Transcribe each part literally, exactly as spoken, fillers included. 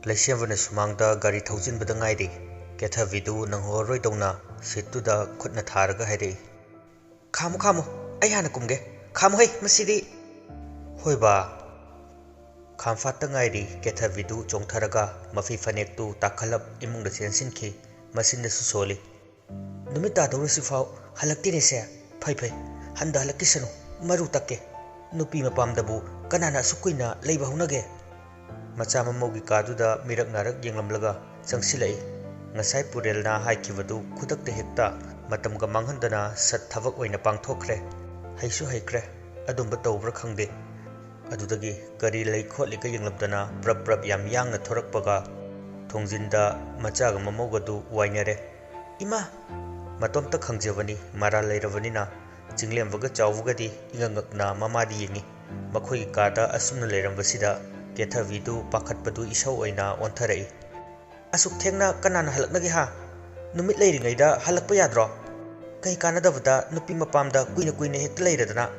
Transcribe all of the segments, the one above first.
ꯂꯩꯁꯦꯝꯕꯅ ꯁꯨꯃꯥꯡꯗ ꯒꯥꯔꯤ ꯊꯧꯖꯤꯟꯕꯗ ꯉꯥꯏꯔꯤ꯫ ꯀꯦꯊꯕꯤꯗꯨ ꯅꯪꯍꯧꯔꯔꯣꯏꯗꯧꯅ ꯁꯤꯠꯇꯨꯗ ꯈꯨꯠꯅ ꯊꯥꯔꯒ ꯍꯥꯏꯔꯛꯏ, "ꯈꯥꯝꯃꯨ, ꯈꯥꯝꯃꯨ, ꯑꯩ ꯍꯥꯟꯅ ꯀꯨꯝꯒꯦ꯫ ꯈꯥꯝꯃꯨ ꯍꯩ, ꯃꯁꯤꯗꯤ!" "ꯍꯣꯏ ꯕꯥ!" ꯈꯥꯝꯐꯥꯠꯇ ꯉꯥꯏꯔꯤ ꯀꯦꯊꯕꯤꯗꯨ ꯆꯣꯡꯊꯔꯒ ꯃꯐꯤ ꯐꯅꯦꯛꯇꯨ ꯇꯥꯈꯠꯂꯞ ꯏꯃꯨꯡꯗ ꯆꯦꯟꯁꯤꯟꯈꯤ꯫ ꯃꯆꯤꯟꯗꯁꯨ ꯁꯣꯜꯂꯤ, "ꯅꯨꯃꯤꯠ ꯇꯥꯗꯧꯔꯁꯤꯐꯥꯎ ꯍꯜꯂꯛꯇꯦꯅꯦꯁꯦ꯫ ꯐꯩ ꯐꯩ, ꯍꯟꯗ ꯍꯜꯂꯛꯈꯤꯁꯅꯨ, ꯃꯔꯨ ꯇꯛꯀꯦ꯫ ꯅꯨꯄꯤ ꯃꯄꯥꯝꯗꯕꯨ ꯀꯅꯥꯅ ꯑꯁꯨꯛ ꯀꯨꯏꯅ ꯂꯩꯕ ꯍꯧꯅꯒꯦ?" ꯃꯆꯥ ꯃꯃꯧꯒꯤ ꯀꯥꯗꯨꯗ ꯃꯤꯔꯛ ꯅꯥꯔꯛ ꯌꯦꯡꯂꯝꯂꯒ ꯆꯪꯁꯤꯜꯂꯛꯏ꯫ ꯉꯁꯥꯏ ꯄꯨꯔꯦꯜꯅ ꯍꯥꯏꯈꯤꯕꯗꯨ ꯈꯨꯗꯛꯇ ꯍꯦꯛꯇ ꯃꯇꯝꯒ ꯃꯥꯡꯍꯟꯗꯅ ꯁꯠ ꯊꯕꯛ ꯑꯣꯏꯅ ꯄꯥꯡꯊꯣꯛꯈ꯭ꯔꯦ꯫ ꯍꯩꯁꯨ ꯍꯩꯈ꯭ꯔꯦ꯫ ꯑꯗꯨꯝꯕ ꯇꯧꯕ꯭ꯔꯥ ꯈꯪꯗꯦ꯫ ꯑꯗꯨꯗꯒꯤ ꯀꯔꯤ ꯂꯩ ꯈꯣꯠꯂꯤꯒ ꯌꯦꯡꯂꯝꯗꯅ ꯄ꯭ꯔꯞ ꯄ꯭ꯔꯞ ꯌꯥꯝ ꯌꯥꯡꯅ ꯊꯣꯔꯛꯄꯒ ꯊꯣꯡꯖꯤꯟꯗ ꯃꯆꯥꯒ ꯃꯃꯧꯒꯗꯨ ꯋꯥꯏꯅꯔꯦ꯫ "ꯏꯃꯥ!" ꯃꯇꯣꯝꯇ ꯈꯪꯖꯕꯅꯤ, ꯃꯔꯥꯜ ꯂꯩꯔꯕꯅꯤꯅ꯫ ꯆꯤꯡꯂꯦꯝꯕꯒ ꯆꯥꯎꯕꯒꯗꯤ ꯏꯉꯛ ꯉꯛꯅ ꯃꯃꯥꯗꯤ ꯌꯦꯡꯉꯤ꯫ ꯃꯈꯣꯏꯒꯤ ꯀꯥꯗ ꯑꯁꯨꯝꯅ ꯂꯩꯔꯝꯕꯁꯤꯗ ꯀꯦꯊꯕꯤꯗꯨ ꯄꯥꯈꯠꯄꯗꯨ ꯏꯁꯧ ꯑꯣꯏꯅ ꯑꯣꯟꯊꯔꯛꯏ꯫ "ꯑꯁꯨꯛ ꯊꯦꯡꯅ ꯀꯅꯥꯅ ꯍꯜꯂꯛꯅꯒꯦ ꯍꯥ? ꯅꯨꯃꯤꯠ ꯂꯩꯔꯤꯉꯩꯗ ꯍꯜꯂꯛꯄ ꯌꯥꯗ꯭ꯔꯣ? ꯀꯩ ꯀꯥꯟꯅꯗꯕꯗ ꯅꯨꯄꯤ ꯃꯄꯥꯝꯗ ꯀꯨꯏꯅ ꯀꯨꯏꯅ ꯍꯦꯛꯇ ꯂꯩꯔꯗꯅ?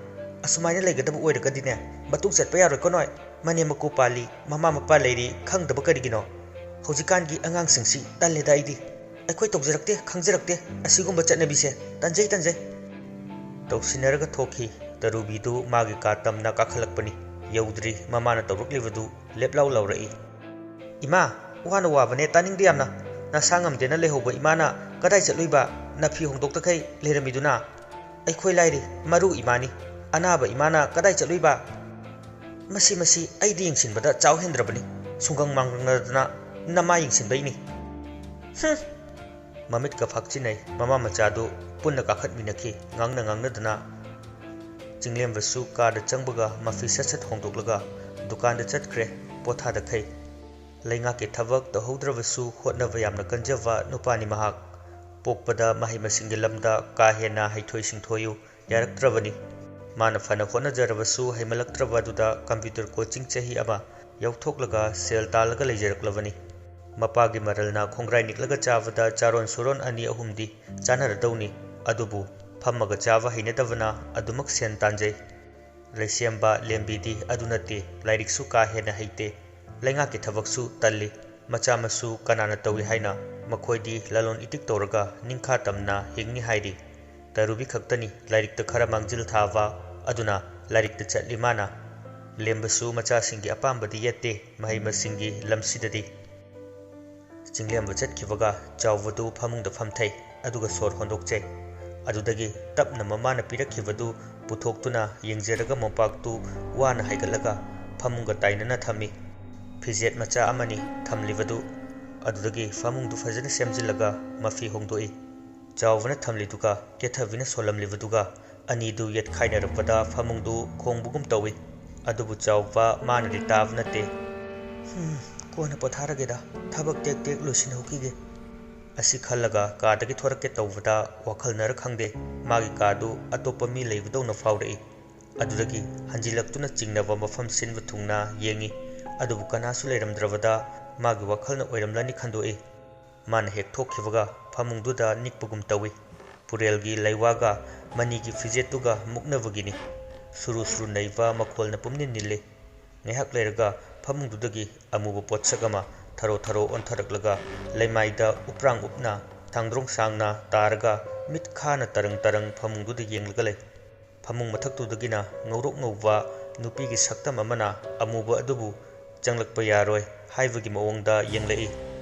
ꯑꯁꯨꯃꯥꯏꯅ ꯂꯩꯒꯗꯕ ꯑꯣꯏꯔꯒꯗꯤꯅꯦ, ꯃꯇꯨꯡ ꯆꯠꯄ ꯌꯥꯔꯣꯏꯀꯣ ꯅꯣꯏ꯫ ꯃꯅꯦꯝ ꯃꯀꯨ ꯄꯥꯜꯂꯤ, ꯃꯃꯥ ꯃꯄꯥ ꯂꯩꯔꯤ ꯈꯪꯗꯕ ꯀꯔꯤꯒꯤꯅꯣ? ꯍꯧꯖꯤꯛꯀꯥꯟꯒꯤ ꯑꯉꯥꯡꯁꯤꯡꯁꯤ ꯇꯜꯂꯦꯗ ꯑꯩꯗꯤ꯫ ꯑꯩꯈꯣꯏ ꯇꯧꯖꯔꯛꯇꯦ, ꯈꯪꯖꯔꯛꯇꯦ ꯑꯁꯤꯒꯨꯝꯕ ꯆꯠꯅꯕꯤꯁꯦ꯫ ꯇꯟꯖꯩ, ꯇꯟꯖꯩ!" ꯇꯧꯁꯤꯟꯅꯔꯒ ꯊꯣꯛꯈꯤ꯫ ꯇꯔꯨꯕꯤꯗꯨ ꯃꯥꯒꯤ ꯀꯥ ꯇꯝꯅ ꯀꯥꯈꯠꯂꯛꯄꯅꯤ꯫ ꯌꯧꯗ꯭ꯔꯤ ꯃꯃꯥꯅ ꯇꯧꯔꯛꯂꯤꯕꯗꯨ ꯂꯦꯞꯂꯥꯎ ꯂꯥꯎꯔꯛꯏ꯫ "ꯏꯃꯥ, ꯋꯥꯅ ꯋꯥꯕꯅꯦ, ꯇꯥꯅꯤꯡꯗꯦ ꯌꯥꯝꯅ꯫ ꯅꯁꯥ ꯉꯝꯗꯦꯅ ꯂꯩꯍꯧꯕ ꯏꯃꯥꯅ ꯀꯗꯥꯏ ꯆꯠꯂꯨꯏꯕ? ꯅꯐꯤ ꯍꯣꯡꯗꯣꯛꯇꯈꯩ ꯂꯩꯔꯝꯃꯤꯗꯨꯅ? ꯑꯩꯈꯣꯏ ꯂꯥꯏꯔꯤ, ꯃꯔꯨ ꯏꯃꯥꯅꯤ꯫ ꯑꯅꯥꯕ ꯏꯃꯥꯅ ꯀꯗꯥꯏ ꯆꯠꯂꯨꯏꯕ? ꯃꯁꯤ, ꯃꯁꯤ ꯑꯩꯗꯤ ꯌꯦꯡꯁꯤꯟꯕꯗ ꯆꯥꯎ ꯍꯦꯟꯗ꯭ꯔꯕꯅꯤ꯫ ꯁꯨꯡꯒꯪ ꯃꯥꯡꯒꯪꯅꯗꯅ ꯅꯃꯥ ꯌꯦꯡꯁꯤꯟꯕꯩꯅꯤ꯫ ꯍꯨꯝ!" ꯃꯃꯤꯠꯀ ꯐꯥꯛꯆꯤꯟꯅꯩ꯫ ꯃꯃꯥ ꯃꯆꯥꯗꯨ ꯄꯨꯟꯅ ꯀꯥꯈꯠꯃꯤꯟꯅꯈꯤ꯫ ꯉꯥꯡꯅ ꯉꯥꯡꯅꯗꯅ ꯆꯤꯡꯂꯦꯝꯕꯁꯨ ꯀꯥꯗ ꯆꯪꯕꯒ ꯃꯐꯤ ꯁꯠ ꯁꯠ ꯍꯣꯡꯗꯣꯛꯂꯒ ꯗꯨꯀꯥꯟꯗ ꯆꯠꯈ꯭ꯔꯦ꯫ ꯄꯣꯊꯥꯗꯈꯩ ꯂꯩꯉꯥꯛꯀꯤ ꯊꯕꯛ ꯇꯧꯍꯧꯗ꯭ꯔꯕꯁꯨ ꯍꯣꯠꯅꯕ ꯌꯥꯝꯅ ꯀꯟꯖꯕ ꯅꯨꯄꯥꯅꯤ ꯃꯍꯥꯛ꯫ ꯄꯣꯛꯄꯗ ꯃꯍꯩ ꯃꯁꯤꯡꯒꯤ ꯂꯝꯗ ꯀꯥ ꯍꯦꯟꯅ ꯍꯩꯊꯣꯏ ꯁꯤꯡꯊꯣꯏꯌꯨ ꯌꯥꯔꯛꯇ꯭ꯔꯕꯅꯤ꯫ ꯃꯥꯅ ꯐꯅ ꯍꯣꯠꯅꯖꯔꯕꯁꯨ ꯍꯩꯃꯜꯂꯛꯇ꯭ꯔꯕ ꯑꯗꯨꯗ ꯀꯝꯄ꯭ꯌꯨꯇꯔ ꯀꯣꯆꯤꯡ ꯆꯍꯤ ꯑꯃ ꯌꯥꯎꯊꯣꯛꯂꯒ ꯁꯦꯜ ꯇꯥꯜꯂꯒ ꯂꯩꯖꯔꯛꯂꯕꯅꯤ꯫ ꯃꯄꯥꯒꯤ ꯃꯔꯜꯅ ꯈꯣꯡꯒ꯭ꯔꯥꯏ ꯅꯤꯛꯂꯒ ꯆꯥꯕꯗ ꯆꯥꯔꯣꯟ ꯁꯨꯔꯣꯟ ꯑꯅꯤ ꯑꯍꯨꯝꯗꯤ ꯆꯥꯅꯔꯗꯧꯅꯤ꯫ ꯑꯗꯨꯕꯨ ꯐꯝꯃꯒ ꯆꯥꯕ ꯍꯩꯅꯗꯕꯅ ꯑꯗꯨꯃꯛ ꯁꯦꯟ ꯇꯥꯟꯖꯩ꯫ ꯂꯩꯁꯦꯝꯕ ꯂꯦꯝꯕꯤꯗꯤ ꯑꯗꯨ ꯅꯠꯇꯦ, ꯂꯥꯏꯔꯤꯛꯁꯨ ꯀꯥ ꯍꯦꯟꯅ ꯍꯩꯇꯦ꯫ ꯂꯩꯉꯥꯛꯀꯤ ꯊꯕꯛꯁꯨ ꯇꯜꯂꯤ꯫ ꯃꯆꯥ ꯃꯁꯨ ꯀꯅꯥꯅ ꯇꯧꯏ ꯍꯥꯏꯅ? ꯃꯈꯣꯏꯗꯤ ꯂꯂꯣꯟ ꯏꯇꯤꯛ ꯇꯧꯔꯒ ꯅꯤꯡꯈꯥ ꯇꯝꯅ ꯍꯤꯡꯅꯤ ꯍꯥꯏꯔꯤ꯫ ꯇꯔꯨꯕꯤ ꯈꯛꯇꯅꯤ ꯂꯥꯏꯔꯤꯛꯇ ꯈꯔ ꯃꯥꯡꯖꯤꯜ ꯊꯥꯕ, ꯑꯗꯨꯅ ꯂꯥꯏꯔꯤꯛꯇ ꯆꯠꯂꯤ ꯃꯥꯅ꯫ ꯂꯦꯝꯕꯁꯨ ꯃꯆꯥꯁꯤꯡꯒꯤ ꯑꯄꯥꯝꯕꯗꯤ ꯌꯦꯠꯇꯦ ꯃꯍꯩ ꯃꯁꯤꯡꯒꯤ ꯂꯝꯁꯤꯗꯗꯤ꯫ ꯆꯤꯡꯂꯦꯝꯕ ꯆꯠꯈꯤꯕꯒ ꯆꯥꯎꯕꯗꯨ ꯐꯃꯨꯡꯗ ꯐꯝꯊꯩ, ꯑꯗꯨꯒ ꯁꯣꯔ ꯍꯣꯟꯗꯣꯛꯆꯩ꯫ ꯑꯗꯨꯗꯒꯤ ꯇꯞꯅ ꯃꯃꯥꯅ ꯄꯤꯔꯛꯈꯤꯕꯗꯨ ꯄꯨꯊꯣꯛꯇꯨꯅ ꯌꯦꯡꯖꯔꯒ ꯃꯣꯝꯄꯥꯛꯇꯨ ꯋꯥꯅ ꯍꯥꯏꯒꯠꯂꯒ ꯐꯃꯨꯡꯒ ꯇꯥꯏꯅꯅ ꯊꯝꯃꯤ꯫ ꯐꯤꯖꯦꯠ ꯃꯆꯥ ꯑꯃꯅꯤ ꯊꯝꯂꯤꯕꯗꯨ꯫ ꯑꯗꯨꯗꯒꯤ ꯐꯃꯨꯡꯗꯨ ꯐꯖꯅ ꯁꯦꯝꯖꯤꯜꯂꯒ ꯃꯐꯤ ꯍꯣꯡꯗꯣꯛꯏ꯫ ꯆꯥꯎꯕꯅ ꯊꯝꯂꯤꯗꯨꯒ ꯀꯦꯊꯕꯤꯅ ꯁꯣꯜꯂꯝꯂꯤꯕꯗꯨꯒ ꯑꯅꯤꯗꯨ ꯌꯦꯠꯈꯥꯏꯅꯔꯛꯄꯗ ꯐꯃꯨꯡꯗꯨ ꯈꯣꯡꯕꯒꯨꯝ ꯇꯧꯏ꯫ ꯑꯗꯨꯕꯨ ꯆꯥꯎꯕ ꯃꯥꯅꯗꯤ ꯇꯥꯕ ꯅꯠꯇꯦ꯫ "ꯍꯨꯝ, ꯀꯣꯟꯅ ꯄꯣꯊꯥꯔꯒꯦꯗ, ꯊꯕꯛ ꯇꯦꯛ ꯇꯦꯛ ꯂꯣꯏꯁꯤꯟꯍꯧꯈꯤꯒꯦ"꯫ ꯑꯁꯤ ꯈꯜꯂꯒ ꯀꯥꯗꯒꯤ ꯊꯣꯔꯛꯀꯦ ꯇꯧꯕꯗ ꯋꯥꯈꯜꯅꯔ ꯈꯪꯗꯦ, ꯃꯥꯒꯤ ꯀꯥꯗꯨ ꯑꯇꯣꯞꯄ ꯃꯤ ꯂꯩꯕꯗꯧꯅ ꯐꯥꯎꯔꯛꯏ꯫ ꯑꯗꯨꯗꯒꯤ ꯍꯟꯖꯤꯜꯂꯛꯇꯨꯅ ꯆꯤꯡꯅꯕ ꯃꯐꯝ ꯁꯤꯟꯕ ꯊꯨꯡꯅ ꯌꯦꯡꯏ꯫ ꯑꯗꯨꯕꯨ ꯀꯅꯥꯁꯨ ꯂꯩꯔꯝꯗ꯭ꯔꯕꯗ ꯃꯥꯒꯤ ꯋꯥꯈꯜꯅ ꯑꯣꯏꯔꯝꯂꯅꯤ ꯈꯟꯗꯣꯛꯏ꯫ ꯃꯥꯅ ꯍꯦꯛ ꯊꯣꯛꯈꯤꯕꯒ ꯐꯃꯨꯡꯗꯨꯗ ꯅꯤꯛꯄꯒꯨꯝ ꯇꯧꯏ꯫ ꯄꯨꯔꯦꯜꯒꯤ ꯂꯩꯋꯥꯒ ꯃꯅꯤꯒꯤ ꯐꯤꯖꯦꯠꯇꯨꯒ ꯃꯨꯛꯅꯕꯒꯤꯅꯤ꯫ ꯁꯨꯔꯨ ꯁꯨꯔꯨ ꯅꯩꯕ ꯃꯈꯣꯜꯅ ꯄꯨꯝꯅꯤꯜ ꯅꯤꯜꯂꯤ꯫ ꯉꯥꯏꯍꯥꯛ ꯂꯩꯔꯒ ꯐꯃꯨꯡꯗꯨꯗꯒꯤ ꯑꯃꯨꯕ ꯄꯣꯠꯁꯛ ꯑꯃ ꯊꯔꯣ ꯊꯔꯣ ꯑꯣꯟꯊꯔꯛꯂꯒ ꯂꯩꯃꯥꯏꯗ ꯎꯞꯔꯥꯡ ꯎꯞꯅ ꯊꯥꯡꯗ꯭ꯔꯣꯡ ꯁꯥꯡꯅ ꯇꯥꯔꯒ ꯃꯤꯠ ꯈꯥꯅ ꯇꯔꯪ ꯇꯔꯪ ꯐꯃꯨꯡꯗꯨꯗ ꯌꯦꯡꯂꯒ ꯂꯩ꯫ ꯐꯃꯨꯡ ꯃꯊꯛꯇꯨꯗꯒꯤꯅ ꯉꯧꯔꯣꯛ ꯉꯧꯕ ꯅꯨꯄꯤꯒꯤ ꯁꯛꯇꯝ ꯑꯃꯅ ꯑꯃꯨꯕ ꯑꯗꯨꯕꯨ "ꯆꯪꯂꯛꯄ ꯌꯥꯔꯣꯏ" ꯍꯥꯏꯕꯒꯤ ꯃꯑꯣꯡꯗ ꯌꯦꯡꯂꯛꯏ꯫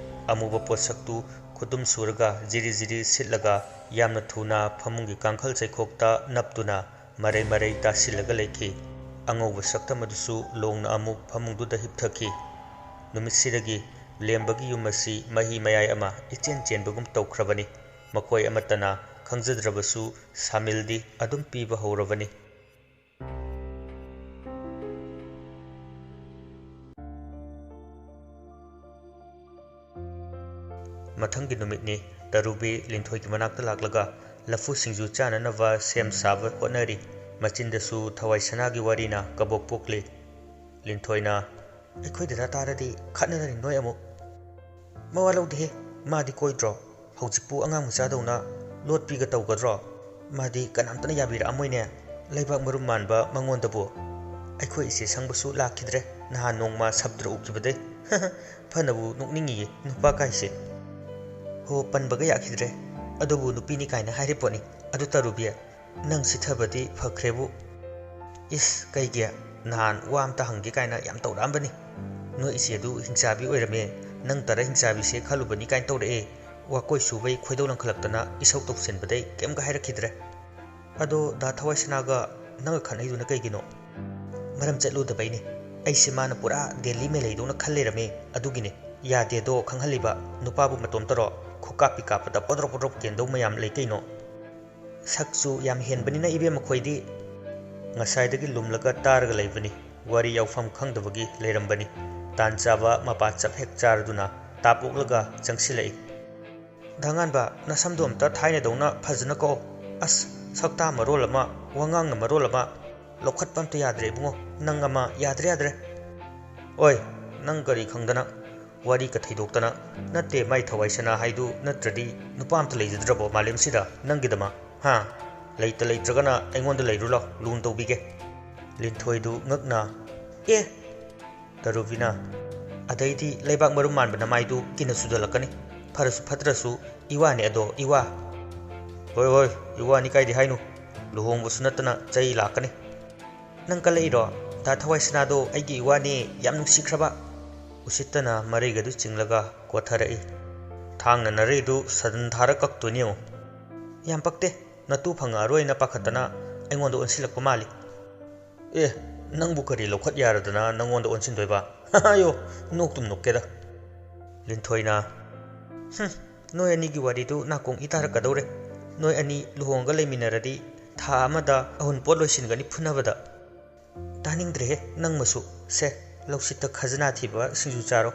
ꯑꯃꯨꯕ ꯄꯣꯠꯁꯛꯇꯨ ꯈꯨꯗꯨꯝ ꯁꯨꯔꯒ ꯖꯤꯔꯤ ꯖꯤꯔꯤ ꯁꯤꯠꯂꯒ ꯌꯥꯝꯅ ꯊꯨꯅ ꯐꯃꯨꯡꯒꯤ ꯀꯥꯡꯈꯜ ꯆꯩꯈꯣꯛꯇ ꯅꯞꯇꯨꯅ ꯃꯔꯩ ꯃꯔꯩ ꯇꯥꯁꯤꯜꯂꯒ ꯂꯩꯈꯤ꯫ ꯑꯉꯧꯕ ꯁꯛꯇꯝ ꯑꯗꯨꯁꯨ ꯂꯣꯡꯅ ꯑꯃꯨꯛ ꯐꯃꯨꯡꯗꯨꯗ ꯍꯤꯞꯊꯈꯤ꯫ ꯅꯨꯃꯤꯠꯁꯤꯗꯒꯤ ꯂꯦꯝꯕꯒꯤ ꯌꯨꯝ ꯑꯁꯤ ꯃꯍꯤ ꯃꯌꯥꯏ ꯑꯃ ꯏꯆꯦꯟ ꯆꯦꯟꯕꯒꯨꯝ ꯇꯧꯈ꯭ꯔꯕꯅꯤ꯫ ꯃꯈꯣꯏ ꯑꯃꯠꯇꯅ ꯈꯪꯖꯗ꯭ꯔꯕꯁꯨ ꯁꯥꯃꯤꯜꯗꯤ ꯑꯗꯨꯝ ꯄꯤꯕ ꯍꯧꯔꯕꯅꯤ꯫ ꯃꯊꯪꯒꯤ ꯅꯨꯃꯤꯠꯅꯤ꯫ ꯇꯔꯨꯕꯤ ꯂꯤꯟꯊꯣꯏꯒꯤ ꯃꯅꯥꯛꯇ ꯂꯥꯛꯂꯒ ꯂꯐꯨ ꯁꯤꯡꯖꯨ ꯆꯥꯅꯅꯕ ꯁꯦꯝ ꯁꯥꯕ ꯍꯣꯠꯅꯔꯤ꯫ ꯃꯆꯤꯟꯗꯁꯨ ꯊꯋꯥꯏ ꯁꯅꯥꯒꯤ ꯋꯥꯔꯤꯅ ꯀꯕꯣꯛ ꯄꯣꯛꯂꯤ꯫ ꯂꯤꯟꯊꯣꯏꯅ, "ꯑꯩꯈꯣꯏ ꯗꯗꯥ ꯇꯥꯔꯗꯤ ꯈꯠꯅꯔꯅꯤ ꯅꯣꯏ ꯑꯃꯨꯛ"꯫ "ꯃꯋꯥ ꯂꯧꯗꯦꯍꯦ, ꯃꯥꯗꯤ ꯀꯣꯏꯗ꯭ꯔꯣ? ꯍꯧꯖꯤꯛꯄꯨ ꯑꯉꯥꯡ ꯃꯆꯥꯗꯧꯅ ꯂꯣꯠꯄꯤꯒ ꯇꯧꯒꯗ꯭ꯔꯣ? ꯃꯥꯗꯤ ꯀꯅꯥꯝꯇꯅ ꯌꯥꯕꯤꯔꯛꯑꯝꯃꯣꯏꯅꯦ, ꯂꯩꯕꯥꯛ ꯃꯔꯨꯝ ꯃꯥꯟꯕ ꯃꯉꯣꯟꯗꯕꯨ"꯫ ꯑꯩꯈꯣꯏ ꯏꯆꯦ ꯁꯪꯕꯁꯨ ꯂꯥꯛꯈꯤꯗ꯭ꯔꯦ, ꯅꯍꯥꯟ ꯅꯣꯡꯃ ꯁꯕꯗ꯭ꯔ ꯎꯈꯤꯕꯗꯩ꯫ ꯐꯅꯕꯨ ꯅꯣꯛꯅꯤꯡꯉꯤꯌꯦ ꯅꯨꯄꯥ ꯀꯥꯏꯁꯦ꯫ ꯍꯣ, ꯄꯟꯕꯒ ꯌꯥꯈꯤꯗ꯭ꯔꯦ꯫ ꯑꯗꯨꯕꯨ ꯅꯨꯄꯤꯅꯤ ꯀꯥꯏꯅ ꯍꯥꯏꯔꯤ ꯄꯣꯠꯅꯤ꯫ ꯑꯗꯨ ꯇꯔꯨꯕꯤ, ꯅꯪ ꯁꯤꯊꯕꯗꯤ ꯐꯈ꯭ꯔꯦꯕꯨ꯫ ꯏꯁ, ꯀꯩꯒꯤ? ꯅꯍꯥꯟ ꯋꯥ ꯑꯝꯇ ꯍꯪꯒꯦ ꯀꯥꯏꯅ ꯌꯥꯝ ꯇꯧꯔꯛꯑꯝꯕꯅꯤ꯫ ꯅꯣꯏ ꯏꯆꯦꯗꯨ ꯍꯤꯡꯆꯥꯕꯤ ꯑꯣꯏꯔꯝꯃꯦ, ꯅꯪ ꯇꯔꯥ ꯍꯤꯡꯆꯥꯕꯤꯁꯦ ꯈꯜꯂꯨꯕꯅꯤ ꯀꯥꯏꯅ ꯇꯧꯔꯛꯑꯦ꯫ ꯋꯥꯀꯣꯏ ꯁꯨꯕꯩ ꯈꯣꯏꯗꯧ ꯂꯪꯈꯠꯂꯛꯇꯅ ꯏꯁꯧ ꯇꯧꯁꯤꯟꯕꯗꯩ ꯀꯩꯝꯒ ꯍꯥꯏꯔꯛꯈꯤꯗ꯭ꯔꯦ꯫ ꯑꯗꯣ ꯗꯥ ꯊꯋꯥꯏꯁꯅꯥꯒ ꯅꯪꯒ ꯈꯠꯅꯩꯗꯨꯅ ꯀꯩꯒꯤꯅꯣ? ꯃꯔꯝ ꯆꯠꯂꯨꯗꯕꯩꯅꯦ꯫ ꯑꯩꯁꯦ ꯃꯥꯅ ꯄꯨꯔꯥ ꯗꯦꯜꯂꯤ ꯃꯦꯂꯩꯗꯧꯅ ꯈꯜ ꯂꯩꯔꯝꯃꯦ, ꯑꯗꯨꯒꯤꯅꯦ꯫ ꯌꯥꯗꯦꯗꯣ ꯈꯪꯍꯜꯂꯤꯕ꯫ ꯅꯨꯄꯥꯕꯨ ꯃꯇꯣꯝꯇꯔꯣ? ꯈꯨꯀꯥꯞꯄꯤ ꯀꯥꯞꯄꯗ ꯄꯣꯗ꯭ꯔꯣꯛ ꯄꯣꯗ꯭ꯔꯣꯛ ꯀꯦꯟꯗꯧ ꯃꯌꯥꯝ ꯂꯩ ꯀꯩꯅꯣ꯫ ꯁꯛꯁꯨ ꯌꯥꯝ ꯍꯦꯟꯕꯅꯤꯅ ꯏꯕꯦꯝꯃ ꯈꯣꯏꯗꯤ꯫ ꯉꯁꯥꯏꯗꯒꯤ ꯂꯨꯝꯂꯒ ꯇꯥꯔꯒ ꯂꯩꯕꯅꯤ꯫ ꯋꯥꯔꯤ ꯌꯥꯎꯐꯝ ꯈꯪꯗꯕꯒꯤ ꯂꯩꯔꯝꯕꯅꯤ꯫ ꯇꯥꯟ ꯆꯥꯕ ꯃꯄꯥ ꯆꯞ ꯍꯦꯛ ꯆꯥꯔꯗꯨꯅ ꯇꯥꯞ ꯑꯣꯛꯂꯒ ꯆꯪꯁꯤꯜꯂꯛꯏ꯫ ꯗꯥꯉꯥꯟꯕ, ꯅꯁꯝꯗꯣ ꯑꯝꯇ ꯊꯥꯏꯅꯗꯧꯅ ꯐꯖꯅ ꯀꯛꯑꯣ꯫ ꯑꯁ, ꯁꯛꯇꯥ ꯃꯔꯣꯜ ꯑꯃ, ꯋꯥꯉꯥꯡꯅ ꯃꯔꯣꯜ ꯑꯃ, ꯂꯧꯈꯠꯄ ꯑꯝꯇ ꯌꯥꯗ꯭ꯔꯦ ꯏꯕꯨꯡꯉꯣ꯫ ꯅꯪ ꯑꯃ ꯌꯥꯗ꯭ꯔꯦ, ꯌꯥꯗ꯭ꯔꯦ꯫ ꯑꯣꯏ, ꯅꯪ ꯀꯔꯤ ꯈꯪꯗꯅ? ꯋꯥꯔꯤ ꯀ ꯊꯩꯗꯣꯛꯇꯅ꯫ ꯅꯠꯇꯦ, ꯃꯥꯏ ꯊꯋꯥꯏ ꯁꯅꯥ ꯍꯥꯏꯗꯨ ꯅꯠꯇ꯭ꯔꯗꯤ ꯅꯨꯄꯥ ꯑꯝꯇ ꯂꯩꯖꯗ꯭ꯔꯕꯣ ꯃꯥꯂꯦꯝꯁꯤꯗ ꯅꯪꯒꯤꯗꯃꯛ? ꯍꯥ? ꯂꯩꯇ ꯂꯩꯇ꯭ꯔꯒꯅ ꯑꯩꯉꯣꯟꯗ ꯂꯩꯔꯨ ꯂꯥꯎ, ꯂꯨꯅ ꯇꯧꯕꯤꯒꯦ꯫ ꯂꯤꯟꯊꯣꯏꯗꯨ ꯉꯛꯅ, ꯑꯦ! ꯇꯔꯨꯕꯤꯅ, ꯑꯗꯩꯗꯤ ꯂꯩꯕꯥꯛ ꯃꯔꯨꯝ ꯃꯥꯟꯕ ꯅꯃꯥꯏꯗꯨ ꯀꯤꯟꯅ ꯁꯨꯗꯜꯂꯛꯀꯅꯤ꯫ ꯐꯔꯁꯨ ꯐꯠꯇ꯭ꯔꯁꯨ ꯏꯋꯥꯅꯤ ꯑꯗꯣ, ꯏꯋꯥ꯫ ꯍꯣꯏ, ꯍꯣꯏ, ꯏꯋꯥꯅꯤ ꯀꯥꯏꯗꯤ ꯍꯥꯏꯅꯨ? ꯂꯨꯍꯣꯡꯕꯁꯨ ꯅꯠꯇꯅ ꯆꯩ ꯂꯥꯛꯀꯅꯤ꯫ ꯅꯪ ꯀꯜꯂꯛꯏꯔꯣ? ꯗꯥ ꯊꯋꯥꯏ ꯁꯅꯥꯗꯣ ꯑꯩꯒꯤ ꯏꯋꯥꯅꯦ, ꯌꯥꯝ ꯅꯨꯡꯁꯤꯈ꯭ꯔꯕ꯫ ꯎꯁꯤꯠꯇꯅ ꯃꯔꯩꯒꯗꯨ ꯆꯤꯡꯂꯒ ꯀꯣꯊꯔꯛꯏ꯫ ꯊꯥꯡꯅ ꯅꯔꯩꯗꯨ ꯁꯗꯟ ꯊꯥꯔ ꯀꯛꯇꯣꯏꯅꯤ ꯌꯦꯡꯉꯨ꯫ ꯌꯥꯝ ꯄꯛꯇꯦ, ꯅꯇꯨ ꯐꯪꯉꯛꯑꯔꯣꯏꯅ ꯄꯥꯈꯠꯇꯅ ꯑꯩꯉꯣꯟꯗ ꯑꯣꯟꯁꯤꯜꯂꯛꯄ ꯃꯥꯜꯂꯤ꯫ ꯑꯦ, ꯅꯪꯕꯨ ꯀꯔꯤ ꯂꯧꯈꯠ ꯌꯥꯔꯗꯅ ꯅꯪꯉꯣꯟꯗ ꯑꯣꯟꯁꯤꯟꯗꯣꯏꯕ? ꯑꯌꯣ, ꯅꯣꯛꯇꯨꯝ ꯅꯣꯛꯀꯦꯗ꯫ ꯂꯤꯟꯊꯣꯏꯅ, ꯍꯨꯝ, ꯅꯣꯏ ꯑꯅꯤꯒꯤ ꯋꯥꯔꯤꯗꯨ ꯅꯥꯀꯣꯡ ꯏ ꯇꯥꯔꯛꯀꯗꯧꯔꯦ꯫ ꯅꯣꯏ ꯑꯅꯤ ꯂꯨꯍꯣꯡꯉꯒ ꯂꯩꯃꯤꯟꯅꯔꯗꯤ ꯊꯥ ꯑꯃꯗ ꯑꯍꯨꯝ ꯄꯣꯠ ꯂꯣꯏꯁꯤꯟꯒꯅꯤ ꯐꯨꯅꯕꯗ꯫ ꯇꯥꯅꯤꯡꯗ꯭ꯔꯦꯍꯦ ꯅꯪꯃꯁꯨ꯫ ꯁꯦ, ꯂꯧꯁꯤꯠꯇ ꯈꯖꯅꯥ ꯊꯤꯕ ꯁꯤꯡꯖꯨ ꯆꯥꯔꯣ꯫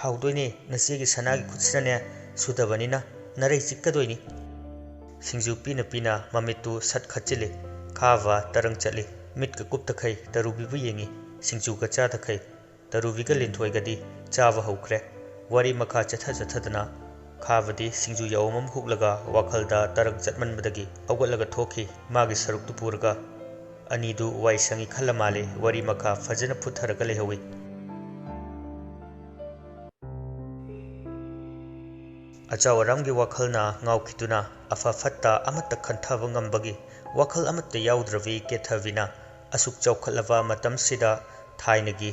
ꯍꯥꯎꯗꯣꯏꯅꯦ, ꯅꯆꯦꯒꯤ ꯁꯅꯥꯒꯤ ꯈꯨꯠꯁꯤꯅꯅꯦ ꯁꯨꯗꯕꯅꯤꯅ ꯅꯔꯩ ꯆꯤꯛꯀꯗꯣꯏꯅꯤ꯫ ꯁꯤꯡꯖꯨ ꯄꯤꯅ ꯄꯤꯅ ꯃꯃꯤꯠꯇꯨ ꯁꯠ ꯈꯠꯆꯤꯜꯂꯤ꯫ ꯈꯥꯕ ꯇꯔꯪ ꯆꯠꯂꯤ꯫ ꯃꯤꯠꯀ ꯀꯨꯞꯇꯈꯩ ꯇꯔꯨꯕꯤꯕꯨ ꯌꯦꯡꯉꯤ꯫ ꯁꯤꯡꯖꯨꯒ ꯆꯥꯗꯈꯩ ꯇꯔꯨꯕꯤꯒ ꯂꯤꯟꯊꯣꯏꯒꯗꯤ ꯆꯥꯕ ꯍꯧꯈ꯭ꯔꯦ꯫ ꯋꯥꯔꯤ ꯃꯈꯥ ꯆꯠꯊ ꯆꯠꯊꯗꯅ ꯈꯥꯕꯗꯤ ꯁꯤꯡꯖꯨ ꯌꯥꯎꯝ ꯑꯃ ꯍꯨꯛꯂꯒ ꯋꯥꯈꯜꯗ ꯇꯔꯪ ꯆꯠꯃꯟꯕꯗꯒꯤ ꯍꯧꯒꯠꯂꯒ ꯊꯣꯛꯈꯤ꯫ ꯃꯥꯒꯤ ꯁꯔꯨꯛꯇꯨ ꯄꯨꯔꯒ ꯑꯅꯤꯗꯨ ꯋꯥꯏ ꯁꯪꯉꯤ ꯈꯜꯂ ꯃꯥꯜꯂꯦ, ꯋꯥꯔꯤ ꯃꯈꯥ ꯐꯖꯅ ꯐꯨꯠꯊꯔꯒ ꯂꯩꯍꯧꯏ꯫ ꯑꯆꯥꯎ ꯑꯔꯥꯝꯒꯤ ꯋꯥꯈꯜꯅ ꯉꯥꯎꯈꯤꯗꯨꯅ ꯑꯐ ꯐꯠꯇ ꯑꯃꯠꯇ ꯈꯟꯊꯕ ꯉꯝꯕꯒꯤ ꯋꯥꯈꯜ ꯑꯃꯠꯇ ꯌꯥꯎꯗ꯭ꯔꯕꯤ ꯀꯦꯊꯕꯤꯅ ꯑꯁꯨꯛ ꯆꯥꯎꯈꯠꯂꯕ ꯃꯇꯝꯁꯤꯗ ꯊꯥꯏꯅꯒꯤ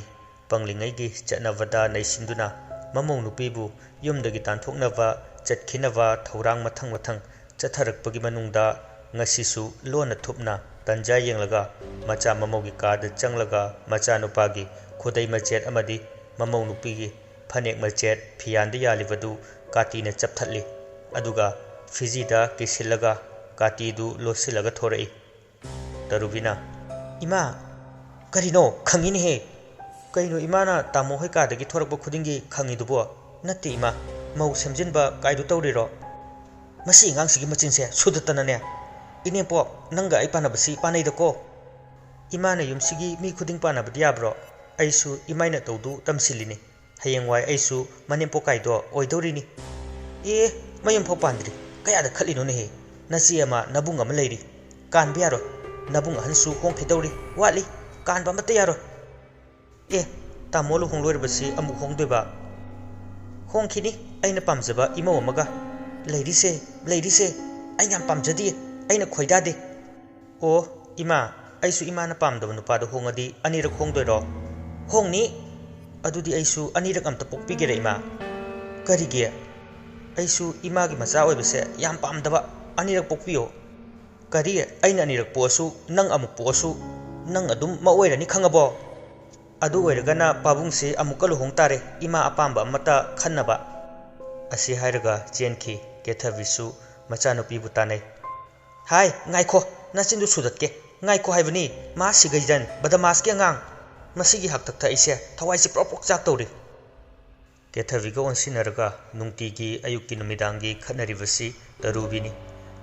ꯄꯪꯂꯤꯉꯩꯒꯤ ꯆꯠꯅꯕꯗ ꯅꯩꯁꯤꯟꯗꯨꯅ ꯃꯃꯧ ꯅꯨꯄꯤꯕꯨ ꯌꯨꯝꯗꯒꯤ ꯇꯥꯟꯊꯣꯛꯅꯕ ꯆꯠꯈꯤꯅꯕ ꯊꯧꯔꯥꯡ ꯃꯊꯪ ꯃꯊꯪ ꯆꯠꯊꯔꯛꯄꯒꯤ ꯃꯅꯨꯡꯗ ꯉꯁꯤꯁꯨ ꯂꯣꯟꯅ ꯊꯨꯞꯅ ꯇꯟꯖꯥ ꯌꯦꯡꯂꯒ ꯃꯆꯥ ꯃꯃꯧꯒꯤ ꯀꯥꯗ ꯆꯪꯂꯒ ꯃꯆꯥꯅꯨꯄꯥꯒꯤ ꯈꯨꯗꯩ ꯃꯆꯦꯠ ꯑꯃꯗꯤ ꯃꯃꯧ ꯅꯨꯄꯤꯒꯤ ꯐꯅꯦꯛ ꯃꯆꯦꯠ ꯐꯤꯌꯥꯟꯗ ꯌꯥꯜꯂꯤꯕꯗꯨ ꯀꯥꯇꯤꯅ ꯆꯞꯊꯠꯂꯤ꯫ ꯑꯗꯨꯒ ꯐꯤꯖꯤꯗ ꯀꯤꯁꯤꯜꯂꯒ ꯀꯥꯇꯤꯗꯨ ꯂꯣꯠꯁꯤꯜꯂꯒ ꯊꯣꯔꯛꯏ꯫ ꯇꯔꯨꯕꯤꯅ, "ꯏꯃꯥ, ꯀꯔꯤꯅꯣ? ꯈꯪꯉꯤꯅꯦꯍꯦ꯫ ꯀꯩꯅꯣ ꯏꯃꯥꯅ ꯇꯥꯃꯣ ꯍꯣꯏ ꯀꯥꯗꯒꯤ ꯊꯣꯔꯛꯄ ꯈꯨꯗꯤꯡꯒꯤ ꯈꯪꯉꯤꯗꯨꯕꯣ?" "ꯅꯠꯇꯦ ꯏꯃꯥ, ꯃꯧ ꯁꯦꯝꯖꯤꯟꯕ ꯀꯥꯏꯗꯨ ꯇꯧꯔꯤꯔꯣ?" "ꯃꯁꯤ ꯑꯉꯥꯡꯁꯤꯒꯤ ꯃꯆꯤꯟꯁꯦ ꯁꯨꯗꯠꯇꯅꯅꯦ꯫ ꯏꯅꯦꯝꯄꯣꯛ, ꯅꯪꯒ ꯑꯩ ꯄꯥꯟꯅꯕꯁꯤ ꯄꯥꯟꯅꯩꯗꯀꯣ꯫ ꯏꯃꯥꯅ ꯌꯨꯝꯁꯤꯒꯤ ꯃꯤ ꯈꯨꯗꯤꯡ ꯄꯥꯟꯅꯕꯗꯤ ꯌꯥꯕ꯭ꯔꯣ? ꯑꯩꯁꯨ ꯏꯃꯥꯏ ꯅꯇꯧꯗꯨ ꯇꯝꯁꯤꯜꯂꯤꯅꯦ꯫ ꯍꯌꯦꯡꯋꯥꯏ ꯑꯩꯁꯨ ꯃꯅꯦꯝꯄꯣꯛ ꯀꯥꯏꯗꯣ ꯑꯣꯏꯗꯧꯔꯤꯅꯤ꯫" "ꯑꯦ, ꯃꯌꯨꯝ ꯐꯥꯎ ꯄꯥꯟꯗ꯭ꯔꯤ꯫ ꯀꯌꯥꯗ ꯈꯠꯂꯤꯅꯣꯅꯦꯍꯦ? ꯅꯆꯦ ꯑꯃ, ꯅꯕꯨꯡ ꯑꯃ ꯂꯩꯔꯤ꯫ ꯀꯥꯟꯕ ꯌꯥꯔꯣꯏ꯫ ꯅꯕꯨꯡ ꯑꯍꯟꯁꯨ ꯍꯣꯡꯈꯤꯗꯧꯔꯤ꯫ ꯋꯥꯠꯂꯤ꯫ ꯀꯥꯟꯕ ꯑꯃꯠꯇ ꯌꯥꯔꯣꯏ꯫" "ꯑꯦ, ꯇꯥꯃꯣ ꯂꯨꯍꯣꯡ ꯂꯣꯏꯔꯕꯁꯤ ꯑꯃꯨꯛ ꯍꯣꯡꯗꯣꯏꯕ?" "ꯍꯣꯡꯈꯤꯅꯤ, ꯑꯩꯅ ꯄꯥꯝꯖꯕ ꯏꯃꯧ ꯑꯃꯒ꯫ ꯂꯩꯔꯤꯁꯦ, ꯂꯩꯔꯤꯁꯦ꯫ ꯑꯩ ꯌꯥꯝ ꯄꯥꯝꯖꯗꯦ, ꯑꯩꯅ ꯈꯣꯏꯗꯥꯗꯦ꯫" "ꯑꯣ, ꯏꯃꯥ, ꯑꯩꯁꯨ ꯏꯃꯥꯅ ꯄꯥꯝꯗꯕ ꯅꯨꯄꯥꯗ ꯍꯣꯡꯉꯗꯤ ꯑꯅꯤꯔꯛ ꯍꯣꯡꯗꯣꯏꯔꯣ?" "ꯍꯣꯡꯅꯤ꯫ ꯑꯗꯨꯗꯤ ꯑꯩꯁꯨ ꯑꯅꯤꯔꯛ ꯑꯝꯇ ꯄꯣꯛꯄꯤꯒꯦꯔꯥ, ꯏꯃꯥ?" "ꯀꯔꯤꯒꯤ?" "ꯑꯩꯁꯨ ꯏꯃꯥꯒꯤ ꯃꯆꯥ ꯑꯣꯏꯕꯁꯦ ꯌꯥꯝ ꯄꯥꯝꯗꯕ꯫ ꯑꯅꯤꯔꯛ ꯄꯣꯛꯄꯤꯌꯣ꯫" "ꯀꯔꯤ? ꯑꯩꯅ ꯑꯅꯤꯔꯛ ꯄꯣꯛꯑꯁꯨ, ꯅꯪ ꯑꯃꯨꯛ ꯄꯣꯛꯑꯁꯨ, ꯅꯪ ꯑꯗꯨꯝ ꯃꯧ ꯑꯣꯏꯔꯅꯤ, ꯈꯪꯉꯕꯣ? ꯑꯗꯨ ꯑꯣꯏꯔꯒꯅ ꯄꯥꯕꯨꯡꯁꯦ ꯑꯃꯨꯛꯀ ꯂꯨꯍꯣꯡ ꯇꯥꯔꯦ, ꯏꯃꯥ ꯑꯄꯥꯝꯕ ꯑꯃꯠꯇ ꯈꯟꯅꯕ꯫" ꯑꯁꯤ ꯍꯥꯏꯔꯒ ꯆꯦꯟꯈꯤ꯫ ꯀꯦꯊꯕꯤꯁꯨ ꯃꯆꯥꯅꯨꯄꯤꯕꯨ ꯇꯥꯟꯅꯩ꯫ "ꯍꯥꯏ, ꯉꯥꯏꯈꯣ, ꯅꯆꯤꯟꯗꯨ ꯁꯨꯗꯠꯀꯦ꯫ ꯉꯥꯏꯈꯣ ꯍꯥꯏꯕꯅꯤ, ꯃꯥ ꯁꯤꯒꯩꯖꯟ, ꯕꯗꯃꯥꯁꯀꯤ ꯑꯉꯥꯡ꯫ ꯃꯁꯤꯒꯤ ꯍꯥꯛꯇꯛꯇ ꯑꯩꯁꯦ ꯊꯋꯥꯏꯁꯦ ꯄ꯭ꯔꯣꯛ ꯄ꯭ꯔꯣꯛ ꯆꯥꯛꯇꯧꯔꯤ꯫" ꯀꯦꯊꯕꯤꯒ ꯑꯣꯟꯁꯤꯟꯅꯔꯒ ꯅꯨꯡꯇꯤꯒꯤ ꯑꯌꯨꯛꯀꯤ ꯅꯨꯃꯤꯗꯥꯡꯒꯤ ꯈꯠꯅꯔꯤꯕꯁꯤ ꯇꯔꯨꯕꯤꯅꯤ꯫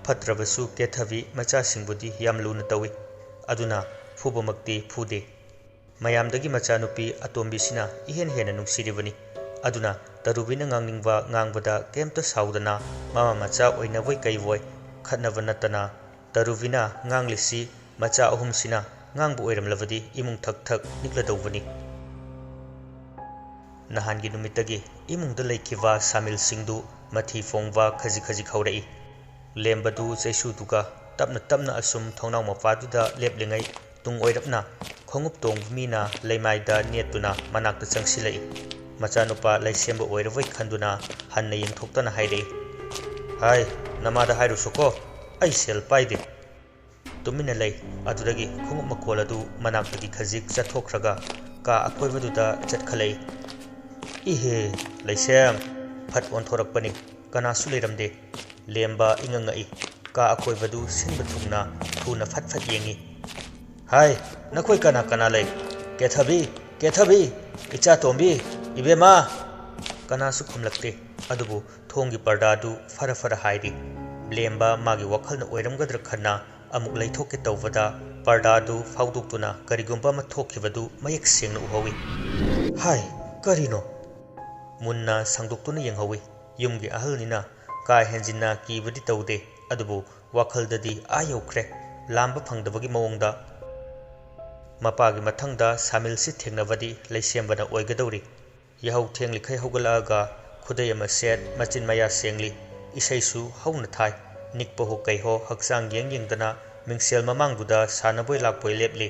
ꯐꯠꯇ꯭ꯔꯕꯁꯨ ꯀꯦꯊꯕꯤ ꯃꯆꯥꯁꯤꯡꯕꯨꯗꯤ ꯌꯥꯝ ꯂꯨꯅ ꯇꯧꯏ꯫ ꯑꯗꯨꯅ ꯐꯨꯕꯃꯛꯇꯤ ꯐꯨꯗꯦ꯫ ꯃꯌꯥꯝꯗꯒꯤ ꯃꯆꯥꯅꯨꯄꯤ ꯑꯇꯣꯝꯕꯤꯁꯤꯅ ꯏꯍꯦꯟ ꯍꯦꯟꯅ ꯅꯨꯡꯁꯤꯔꯤꯕꯅꯤ꯫ ꯑꯗꯨꯅ ꯇꯔꯨꯕꯤꯅ ꯉꯥꯡꯅꯤꯡꯕ ꯉꯥꯡꯕꯗ ꯀꯩꯝꯇ ꯁꯥꯎꯗꯅ ꯃꯃꯥ ꯃꯆꯥ ꯑꯣꯏꯅꯕꯣꯏ ꯀꯩꯕꯣꯏ ꯈꯠꯅꯕ ꯅꯠꯇꯅ ꯇꯔꯨꯕꯤꯅ ꯉꯥꯡꯂꯤꯁꯤ ꯃꯆꯥ ꯑꯍꯨꯝꯁꯤꯅ ꯉꯥꯡꯕ ꯑꯣꯏꯔꯝꯂꯕꯗꯤ ꯏꯃꯨꯡ ꯊꯛ ꯊꯛ ꯅꯤꯛꯂꯗꯧꯕꯅꯤ꯫ ꯅꯍꯥꯟꯒꯤ ꯅꯨꯃꯤꯠꯇꯒꯤ ꯏꯃꯨꯡꯗ ꯂꯩꯈꯤꯕ ꯁꯥꯃꯤꯜꯁꯤꯡꯗꯨ ꯃꯊꯤ ꯐꯣꯡꯕ ꯈꯖꯤꯛ ꯈꯖꯤꯛ ꯍꯧꯔꯛꯏ꯫ ꯂꯦꯝꯕꯗꯨ ꯆꯩꯁꯨꯗꯨꯒ ꯇꯞꯅ ꯇꯞꯅ ꯑꯁꯨꯝ ꯊꯣꯡꯅꯥꯎ ꯃꯄꯥꯗꯨꯗ ꯂꯦꯞꯂꯤꯉꯩ, ꯇꯨꯡ ꯑꯣꯏꯔꯞꯅ ꯈꯣꯡꯎꯞ ꯇꯣꯡꯕ ꯃꯤꯅ ꯂꯩꯃꯥꯏꯗ ꯅꯦꯠꯇꯨꯅ ꯃꯅꯥꯛꯇ ꯆꯪꯁꯤꯜꯂꯛꯏ꯫ ꯃꯆꯥꯅꯨꯄꯥ ꯂꯩꯁꯦꯝꯕ ꯑꯣꯏꯔꯕꯣꯏ ꯈꯟꯗꯨꯅ ꯍꯟꯅ ꯌꯦꯡꯊꯣꯛꯇꯅ ꯍꯥꯏꯔꯛꯏ, "ꯍꯥꯏ, ꯅꯃꯥꯗ ꯍꯥꯏꯔꯨꯁꯣꯀꯣ, ꯑꯩ ꯁꯦꯜ ꯄꯥꯏꯗꯦ"꯫ ꯇꯨꯃꯤꯟꯅ ꯂꯩ꯫ ꯑꯗꯨꯗꯒꯤ ꯈꯣꯡꯎꯞ ꯃꯈꯣꯜ ꯑꯗꯨ ꯃꯅꯥꯛꯇꯒꯤ ꯈꯖꯤꯛ ꯆꯠꯊꯣꯛꯈ꯭ꯔꯒ ꯀꯥ ꯑꯀꯣꯏꯕꯗꯨꯗ ꯆꯠꯈꯠꯂꯛꯏ꯫ "ꯏꯍꯦ, ꯂꯩꯁꯦꯝ!" ꯐꯠ ꯑꯣꯟꯊꯣꯔꯛꯄꯅꯤ꯫ ꯀꯅꯥꯁꯨ ꯂꯩꯔꯝꯗꯦ꯫ ꯂꯦꯝꯕ ꯏꯉꯛ ꯉꯛꯏ꯫ ꯀꯥ ꯑꯀꯣꯏꯕꯗꯨ ꯁꯤꯟꯕ ꯊꯨꯡꯅ ꯊꯨꯅ ꯐꯠ ꯐꯠ ꯌꯦꯡꯏ꯫ "ꯍꯥꯏ, ꯅꯈꯣꯏ ꯀꯅꯥ ꯀꯅꯥ ꯂꯩ? ꯀꯦꯊꯕꯤ! ꯀꯦꯊꯕꯤ! ꯏꯆꯥ ꯇꯣꯝꯕꯤ! ꯏꯕꯦꯝꯃ!" ꯀꯅꯥꯁꯨ ꯈꯨꯝꯂꯛꯇꯦ꯫ ꯑꯗꯨꯕꯨ ꯊꯣꯡꯒꯤ ꯄꯔꯗꯥꯗꯨ ꯐꯔ ꯐꯔ ꯍꯥꯏꯔꯤ꯫ ꯂꯦꯝꯕ ꯃꯥꯒꯤ ꯋꯥꯈꯜꯅ ꯑꯣꯏꯔꯝꯒꯗ꯭ꯔꯥ ꯈꯟꯅ ꯑꯃꯨꯛ ꯂꯩꯊꯣꯛꯀꯦ ꯇꯧꯕꯗ, ꯄꯔꯗꯥꯗꯨ ꯐꯥꯎꯗꯣꯛꯇꯨꯅ ꯀꯔꯤꯒꯨꯝꯕ ꯑꯃ ꯊꯣꯛꯈꯤꯕꯗꯨ ꯃꯌꯦꯛ ꯁꯦꯡꯅ ꯎꯍꯧꯏ꯫ "ꯍꯥꯏ, ꯀꯔꯤꯅꯣ?" ꯃꯨꯟꯅ ꯁꯥꯡꯗꯣꯛꯇꯨꯅ ꯌꯦꯡꯍꯧꯏ꯫ ꯌꯨꯝꯒꯤ ꯑꯍꯜꯅꯤꯅ ꯀꯥ ꯍꯦꯟꯖꯤꯟꯅ ꯀꯤꯕꯗꯤ ꯇꯧꯗꯦ, ꯑꯗꯨꯕꯨ ꯋꯥꯈꯜꯗꯗꯤ ꯑꯥ ꯌꯧꯈ꯭ꯔꯦ, ꯂꯥꯝꯕ ꯐꯪꯗꯕꯒꯤ ꯃꯑꯣꯡꯗ꯫ ꯃꯄꯥꯒꯤ ꯃꯊꯪꯗ ꯁꯥꯃꯤꯜꯁꯤ ꯊꯦꯡꯅꯕꯗꯤ ꯂꯩꯁꯦꯝꯕꯅ ꯑꯣꯏꯒꯗꯧꯔꯤ꯫ ꯌꯥꯍꯧ ꯊꯦꯡꯂꯤꯈꯩ ꯍꯧꯒꯠꯂꯛꯑꯒ ꯈꯨꯗꯩ ꯑꯃ ꯁꯦꯠ, ꯃꯆꯤꯟ ꯃꯌꯥ ꯁꯦꯡꯂꯤ, ꯏꯁꯩꯁꯨ ꯍꯧꯅ ꯊꯥꯏ꯫ ꯅꯤꯛꯄ ꯍꯣ ꯀꯩ ꯍꯣ ꯍꯛꯆꯥꯡ ꯌꯦꯡ ꯌꯦꯡꯗꯅ ꯃꯤꯡꯁꯦꯜ ꯃꯃꯥꯡꯗꯨꯗ ꯁꯥꯟꯅꯕꯣꯏ ꯂꯥꯛꯄꯣꯏ ꯂꯦꯞꯂꯤ꯫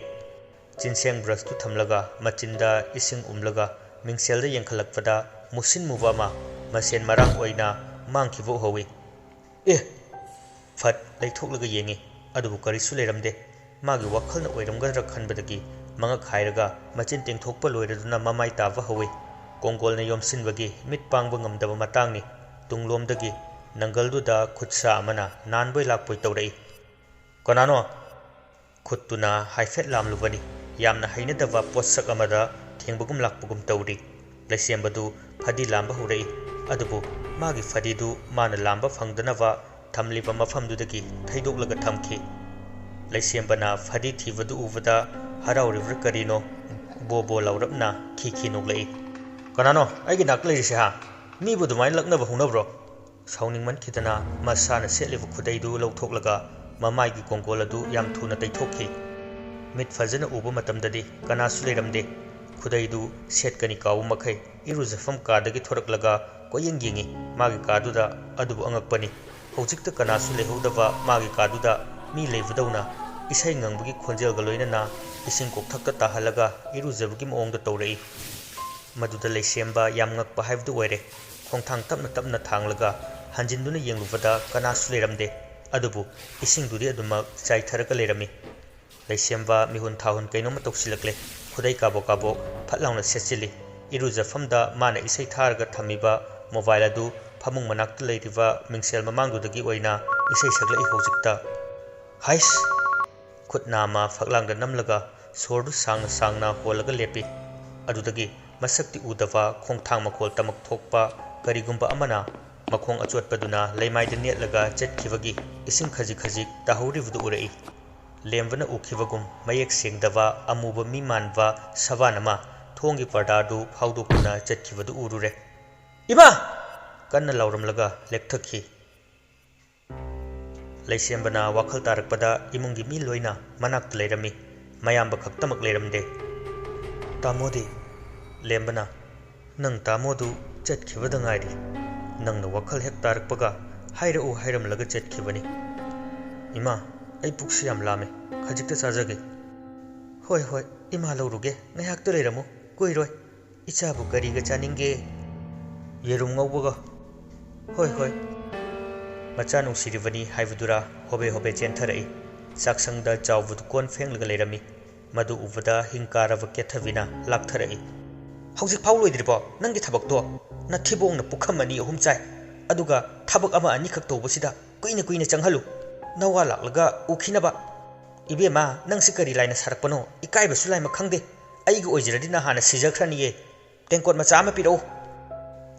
ꯆꯤꯟꯁꯦꯡ ꯕ꯭ꯔꯁꯇꯨ ꯊꯝꯂꯒ ꯃꯆꯤꯟꯗ ꯏꯁꯤꯡ ꯎꯝꯂꯒ ꯃꯤꯡꯁꯦꯜꯗ ꯌꯦꯡꯈꯠꯂꯛꯄꯗ ꯃꯨꯁꯤꯟ ꯃꯨꯕ ꯑꯃ ꯃꯁꯦꯟ ꯃꯔꯥꯡ ꯑꯣꯏꯅ ꯃꯥꯡꯈꯤꯕ ꯎꯍꯧꯏ꯫ "ꯑꯦ!" ꯐꯠ ꯂꯩꯊꯣꯛꯂꯒ ꯌꯦꯡꯏ, ꯑꯗꯨꯕꯨ ꯀꯔꯤꯁꯨ ꯂꯩꯔꯝꯗꯦ꯫ ꯃꯥꯒꯤ ꯋꯥꯈꯜꯅ ꯑꯣꯏꯔꯝꯒꯗ꯭ꯔꯥ ꯈꯟꯕꯗꯒꯤ ꯃꯉꯛ ꯍꯥꯏꯔꯒ ꯃꯆꯤꯟ ꯇꯦꯡꯊꯣꯛꯄ ꯂꯣꯏꯔꯗꯨꯅ ꯃꯃꯥꯏ ꯇꯥꯕ ꯍꯧꯏ꯫ ꯀꯣꯡꯒꯣꯜꯅ ꯌꯣꯝꯁꯤꯟꯕꯒꯤ ꯃꯤꯠ ꯄꯥꯡꯕ ꯉꯝꯗꯕ ꯃꯇꯥꯡꯅꯤ꯫ ꯇꯨꯡꯂꯣꯝꯗꯒꯤ ꯅꯪꯒꯜꯗꯨꯗ ꯈꯨꯠ ꯁꯥ ꯑꯃꯅ ꯅꯥꯟꯕꯣꯏ ꯂꯥꯛꯄꯣꯏ ꯇꯧꯔꯛꯏ꯫ "ꯀꯅꯥꯅꯣ?" ꯈꯨꯠꯇꯨꯅ ꯍꯥꯏꯐꯦꯠ ꯂꯥꯝꯂꯨꯕꯅꯤ꯫ ꯌꯥꯝꯅ ꯍꯩꯅꯗꯕ ꯄꯣꯠꯁꯛ ꯑꯃꯗ ꯊꯦꯡꯕꯒꯨꯝ ꯂꯥꯛꯄꯒꯨꯝ ꯇꯧꯔꯤ꯫ ꯂꯩꯁꯦꯝꯕꯗꯨ ꯐꯗꯤ ꯂꯥꯝꯕ ꯍꯧꯔꯛꯏ꯫ ꯑꯗꯨꯕꯨ ꯃꯥꯒꯤ ꯐꯗꯤꯗꯨ ꯃꯥꯅ ꯂꯥꯝꯕ ꯐꯪꯗꯅꯕ ꯊꯝꯂꯤꯕ ꯃꯐꯝꯗꯨꯗꯒꯤ ꯊꯩꯗꯣꯛꯂꯒ ꯊꯝꯈꯤ꯫ ꯂꯩꯁꯦꯝꯕꯅ ꯐꯗꯤ ꯊꯤꯕꯗꯨ ꯎꯕꯗ ꯍꯔꯥꯎꯔꯤꯕ꯭ꯔꯥ ꯀꯔꯤꯅꯣ, ꯕꯣ ꯕꯣ ꯂꯥꯎꯔꯞꯅ ꯈꯤ ꯈꯤ ꯅꯣꯛꯂꯛꯏ꯫ "ꯀꯅꯥꯅꯣ ꯑꯩꯒꯤ ꯅꯥꯛꯇ ꯂꯩꯔꯤꯁꯦ, ꯍꯥ? ꯃꯤꯕꯨ ꯑꯗꯨꯃꯥꯏꯅ ꯂꯛꯅꯕ ꯍꯧꯅꯕ꯭ꯔꯣ?" ꯁꯥꯎꯅꯤꯡꯃꯟꯈꯤꯗꯅ ꯃꯁꯥꯅ ꯁꯦꯠꯂꯤꯕ ꯈꯨꯗꯩꯗꯨ ꯂꯧꯊꯣꯛꯂꯒ ꯃꯃꯥꯏꯒꯤ ꯀꯣꯡꯒꯣꯜ ꯑꯗꯨ ꯌꯥꯝ ꯊꯨꯅ ꯇꯩꯊꯣꯛꯈꯤ꯫ ꯃꯤꯠ ꯐꯖꯅ ꯎꯕ ꯃꯇꯝꯗꯗꯤ ꯀꯅꯥꯁꯨ ꯂꯩꯔꯝꯗꯦ꯫ ꯈꯨꯗꯩꯗꯨ ꯁꯦꯠꯀꯅꯤ ꯀꯥꯎꯕ ꯃꯈꯩ ꯏꯔꯨꯖꯐꯝ ꯀꯥꯗꯒꯤ ꯊꯣꯔꯛꯂꯒ ꯀꯣꯏꯌꯦꯡ ꯌꯦꯡꯉꯤ꯫ ꯃꯥꯒꯤ ꯀꯥꯗꯨꯗ꯫ ꯑꯗꯨꯕꯨ ꯑꯉꯛꯄꯅꯤ, ꯍꯧꯖꯤꯛꯇ ꯀꯅꯥꯁꯨ ꯂꯩꯍꯧꯗꯕ ꯃꯥꯒꯤ ꯀꯥꯗꯨꯗ ꯃꯤ ꯂꯩꯕꯗꯧꯅ ꯏꯁꯩ ꯉꯪꯕꯒꯤ ꯈꯣꯟꯖꯦꯜꯒ ꯂꯣꯏꯅꯅ ꯏꯁꯤꯡ ꯀꯣꯛꯊꯛꯇ ꯇꯥꯍꯜꯂꯒ ꯏꯔꯨꯖꯕꯒꯤ ꯃꯑꯣꯡꯗ ꯇꯧꯔꯛꯏ꯫ ꯃꯗꯨꯗ ꯂꯩꯁꯦꯝꯕ ꯌꯥꯝ ꯉꯛꯄ ꯍꯥꯏꯕꯗꯨ ꯑꯣꯏꯔꯦ꯫ ꯈꯣꯡꯊꯥꯡ ꯇꯞꯅ ꯇꯞꯅ ꯊꯥꯡꯂꯒ ꯍꯟꯖꯤꯟꯗꯨꯅ ꯌꯦꯡꯂꯨꯕꯗ ꯀꯅꯥꯁꯨ ꯂꯩꯔꯝꯗꯦ꯫ ꯑꯗꯨꯕꯨ ꯏꯁꯤꯡꯗꯨꯗꯤ ꯑꯗꯨꯃꯛ ꯆꯥꯏꯊꯔꯒ ꯂꯩꯔꯝꯃꯤ꯫ ꯂꯩꯁꯦꯝꯕ ꯃꯤꯍꯨꯟ ꯊꯥꯍꯨꯟ ꯀꯩꯅꯣꯝꯃ ꯇꯧꯁꯤꯜꯂꯛꯂꯦ꯫ ꯈꯨꯗꯩ ꯀꯥꯕꯣꯛ ꯀꯥꯕꯣꯛ ꯐꯠ ꯂꯥꯎꯅ ꯁꯦꯠꯆꯤꯜꯂꯤ꯫ ꯏꯔꯨꯖꯐꯝꯗ ꯃꯥꯅ ꯏꯁꯩ ꯊꯥꯔꯒ ꯊꯝꯃꯤꯕ ꯃꯣꯕꯥꯏꯜ ꯑꯗꯨ ꯐꯃꯨꯡ ꯃꯅꯥꯛꯇ ꯂꯩꯔꯤꯕ ꯃꯤꯡꯁꯦꯜ ꯃꯃꯥꯡꯗꯨꯗꯒꯤ ꯑꯣꯏꯅ ꯏꯁꯩ ꯁꯛꯂꯛꯏ ꯍꯧꯖꯤꯛꯇ꯫ ꯍꯥꯏꯁ! ꯈꯨꯠ ꯅꯥꯝꯃ ꯐꯛꯂꯥꯡꯗ ꯅꯝꯂꯒ ꯁꯣꯔꯗꯨ ꯁꯥꯡꯅ ꯁꯥꯡꯅ ꯍꯣꯜꯂꯒ ꯂꯦꯞꯄꯤ꯫ ꯑꯗꯨꯗꯒꯤ ꯃꯁꯛꯇꯤ ꯎꯗꯕ ꯈꯣꯡꯊꯥꯡ ꯃꯈꯣꯜ ꯇꯃꯛ ꯊꯣꯛꯄ ꯀꯔꯤꯒꯨꯝꯕ ꯑꯃꯅ ꯃꯈꯣꯡ ꯑꯆꯣꯠꯄꯗꯨꯅ ꯂꯩꯃꯥꯏꯗ ꯅꯦꯠꯂꯒ ꯆꯠꯈꯤꯕꯒꯤ ꯏꯁꯤꯡ ꯈꯖꯤꯛ ꯈꯖꯤꯛ ꯇꯥꯍꯧꯔꯤꯕꯗꯨ ꯎꯔꯛꯏ꯫ ꯂꯦꯝꯕꯅ ꯎꯈꯤꯕꯒꯨꯝ ꯃꯌꯦꯛ ꯁꯦꯡꯗꯕ ꯑꯃꯨꯕ ꯃꯤ ꯃꯥꯟꯕ ꯁꯕꯥꯟ ꯑꯃ ꯊꯣꯡꯒꯤ ꯄꯔꯗꯥꯗꯨ ꯐꯥꯎꯗꯣꯛꯇꯨꯅ ꯆꯠꯈꯤꯕꯗꯨ ꯎꯔꯨꯔꯦ꯫ "ꯏꯃꯥ!" ꯀꯟꯅ ꯂꯥꯎꯔꯝꯂꯒ ꯂꯦꯛꯊꯈꯤ꯫ ꯂꯩꯁꯦꯝꯕꯅ ꯋꯥꯈꯜ ꯇꯥꯔꯛꯄꯗ ꯏꯃꯨꯡꯒꯤ ꯃꯤ ꯂꯣꯏꯅ ꯃꯅꯥꯛꯇ ꯂꯩꯔꯝꯃꯤ꯫ ꯃꯌꯥꯝꯕ ꯈꯛꯇꯃꯛ ꯂꯩꯔꯝꯗꯦ꯫ "ꯇꯥꯃꯣꯗꯤ?" ꯂꯦꯝꯕꯅ, "ꯅꯪ ꯇꯥꯃꯣꯗꯨ ꯆꯠꯈꯤꯕꯗ ꯉꯥꯏꯔꯤ꯫ ꯅꯪꯅ ꯋꯥꯈꯜ ꯍꯦꯛ ꯇꯥꯔꯛꯄꯒ ꯍꯥꯏꯔꯛꯎ ꯍꯥꯏꯔꯝꯂꯒ ꯆꯠꯈꯤꯕꯅꯤ꯫ ꯏꯃꯥ, ꯑꯩ ꯄꯨꯛꯁꯤ ꯌꯥꯝ ꯂꯥꯝꯃꯦ, ꯈꯖꯤꯛꯇ ꯆꯥꯖꯒꯦ꯫" "ꯍꯣꯏ, ꯍꯣꯏ, ꯏꯃꯥ ꯂꯧꯔꯨꯒꯦ, ꯉꯥꯏꯍꯥꯛꯇ ꯂꯩꯔꯝꯃꯨ, ꯀꯨꯏꯔꯣꯏ꯫ ꯏꯆꯥꯕꯨ ꯀꯔꯤꯒ ꯆꯥꯅꯤꯡꯒꯦ?" "ꯌꯦꯔꯨꯝ ꯉꯧꯕꯒ꯫" "ꯍꯣꯏ, ꯍꯣꯏ꯫" ꯃꯆꯥ ꯅꯨꯡꯁꯤꯔꯤꯕꯅꯤ ꯍꯥꯏꯕꯗꯨꯔꯥ ꯍꯣꯕꯦ ꯍꯣꯕꯦ ꯆꯦꯟꯊꯔꯛꯏ꯫ ꯆꯥꯛꯁꯪꯗ ꯆꯥꯎꯕꯗꯨ ꯀꯣꯟ ꯐꯦꯡꯂꯒ ꯂꯩꯔꯝꯃꯤ꯫ ꯃꯗꯨ ꯎꯕꯗ ꯍꯤꯡ ꯀꯥꯔꯕ ꯀꯦꯊꯕꯤꯅ ꯂꯥꯛꯊꯔꯛꯏ꯫ "ꯍꯧꯖꯤꯛ ꯐꯥꯎ ꯂꯣꯏꯗ꯭ꯔꯤꯕꯣ ꯅꯪꯒꯤ ꯊꯕꯛꯇꯣ? ꯅꯊꯤꯕꯣꯡꯅ ꯄꯨꯈꯝ ꯑꯅꯤ ꯑꯍꯨꯝ ꯆꯥꯏ, ꯑꯗꯨꯒ ꯊꯕꯛ ꯑꯃ ꯑꯅꯤꯈꯛ ꯇꯧꯕꯁꯤꯗ ꯀꯨꯏꯅ ꯀꯨꯏꯅ ꯆꯪꯍꯜꯂꯨ꯫ ꯅꯋꯥ ꯂꯥꯛꯂꯒ ꯎꯈꯤꯅꯕ꯫" "ꯏꯕꯦꯝꯃ, ꯅꯪꯁꯤ ꯀꯔꯤ ꯂꯥꯏꯅ ꯁꯥꯔꯛꯄꯅꯣ? ꯏꯀꯥꯏꯕꯁꯨ ꯂꯥꯏꯃ ꯈꯪꯗꯦ꯫ ꯑꯩꯒꯤ ꯑꯣꯏꯖꯔꯗꯤ ꯅꯍꯥꯟꯅ ꯁꯤꯖꯈ꯭ꯔꯅꯤꯌꯦ꯫ ꯇꯦꯡꯀꯣꯠ ꯃꯆꯥ ꯑꯃ ꯄꯤꯔꯛꯎ꯫"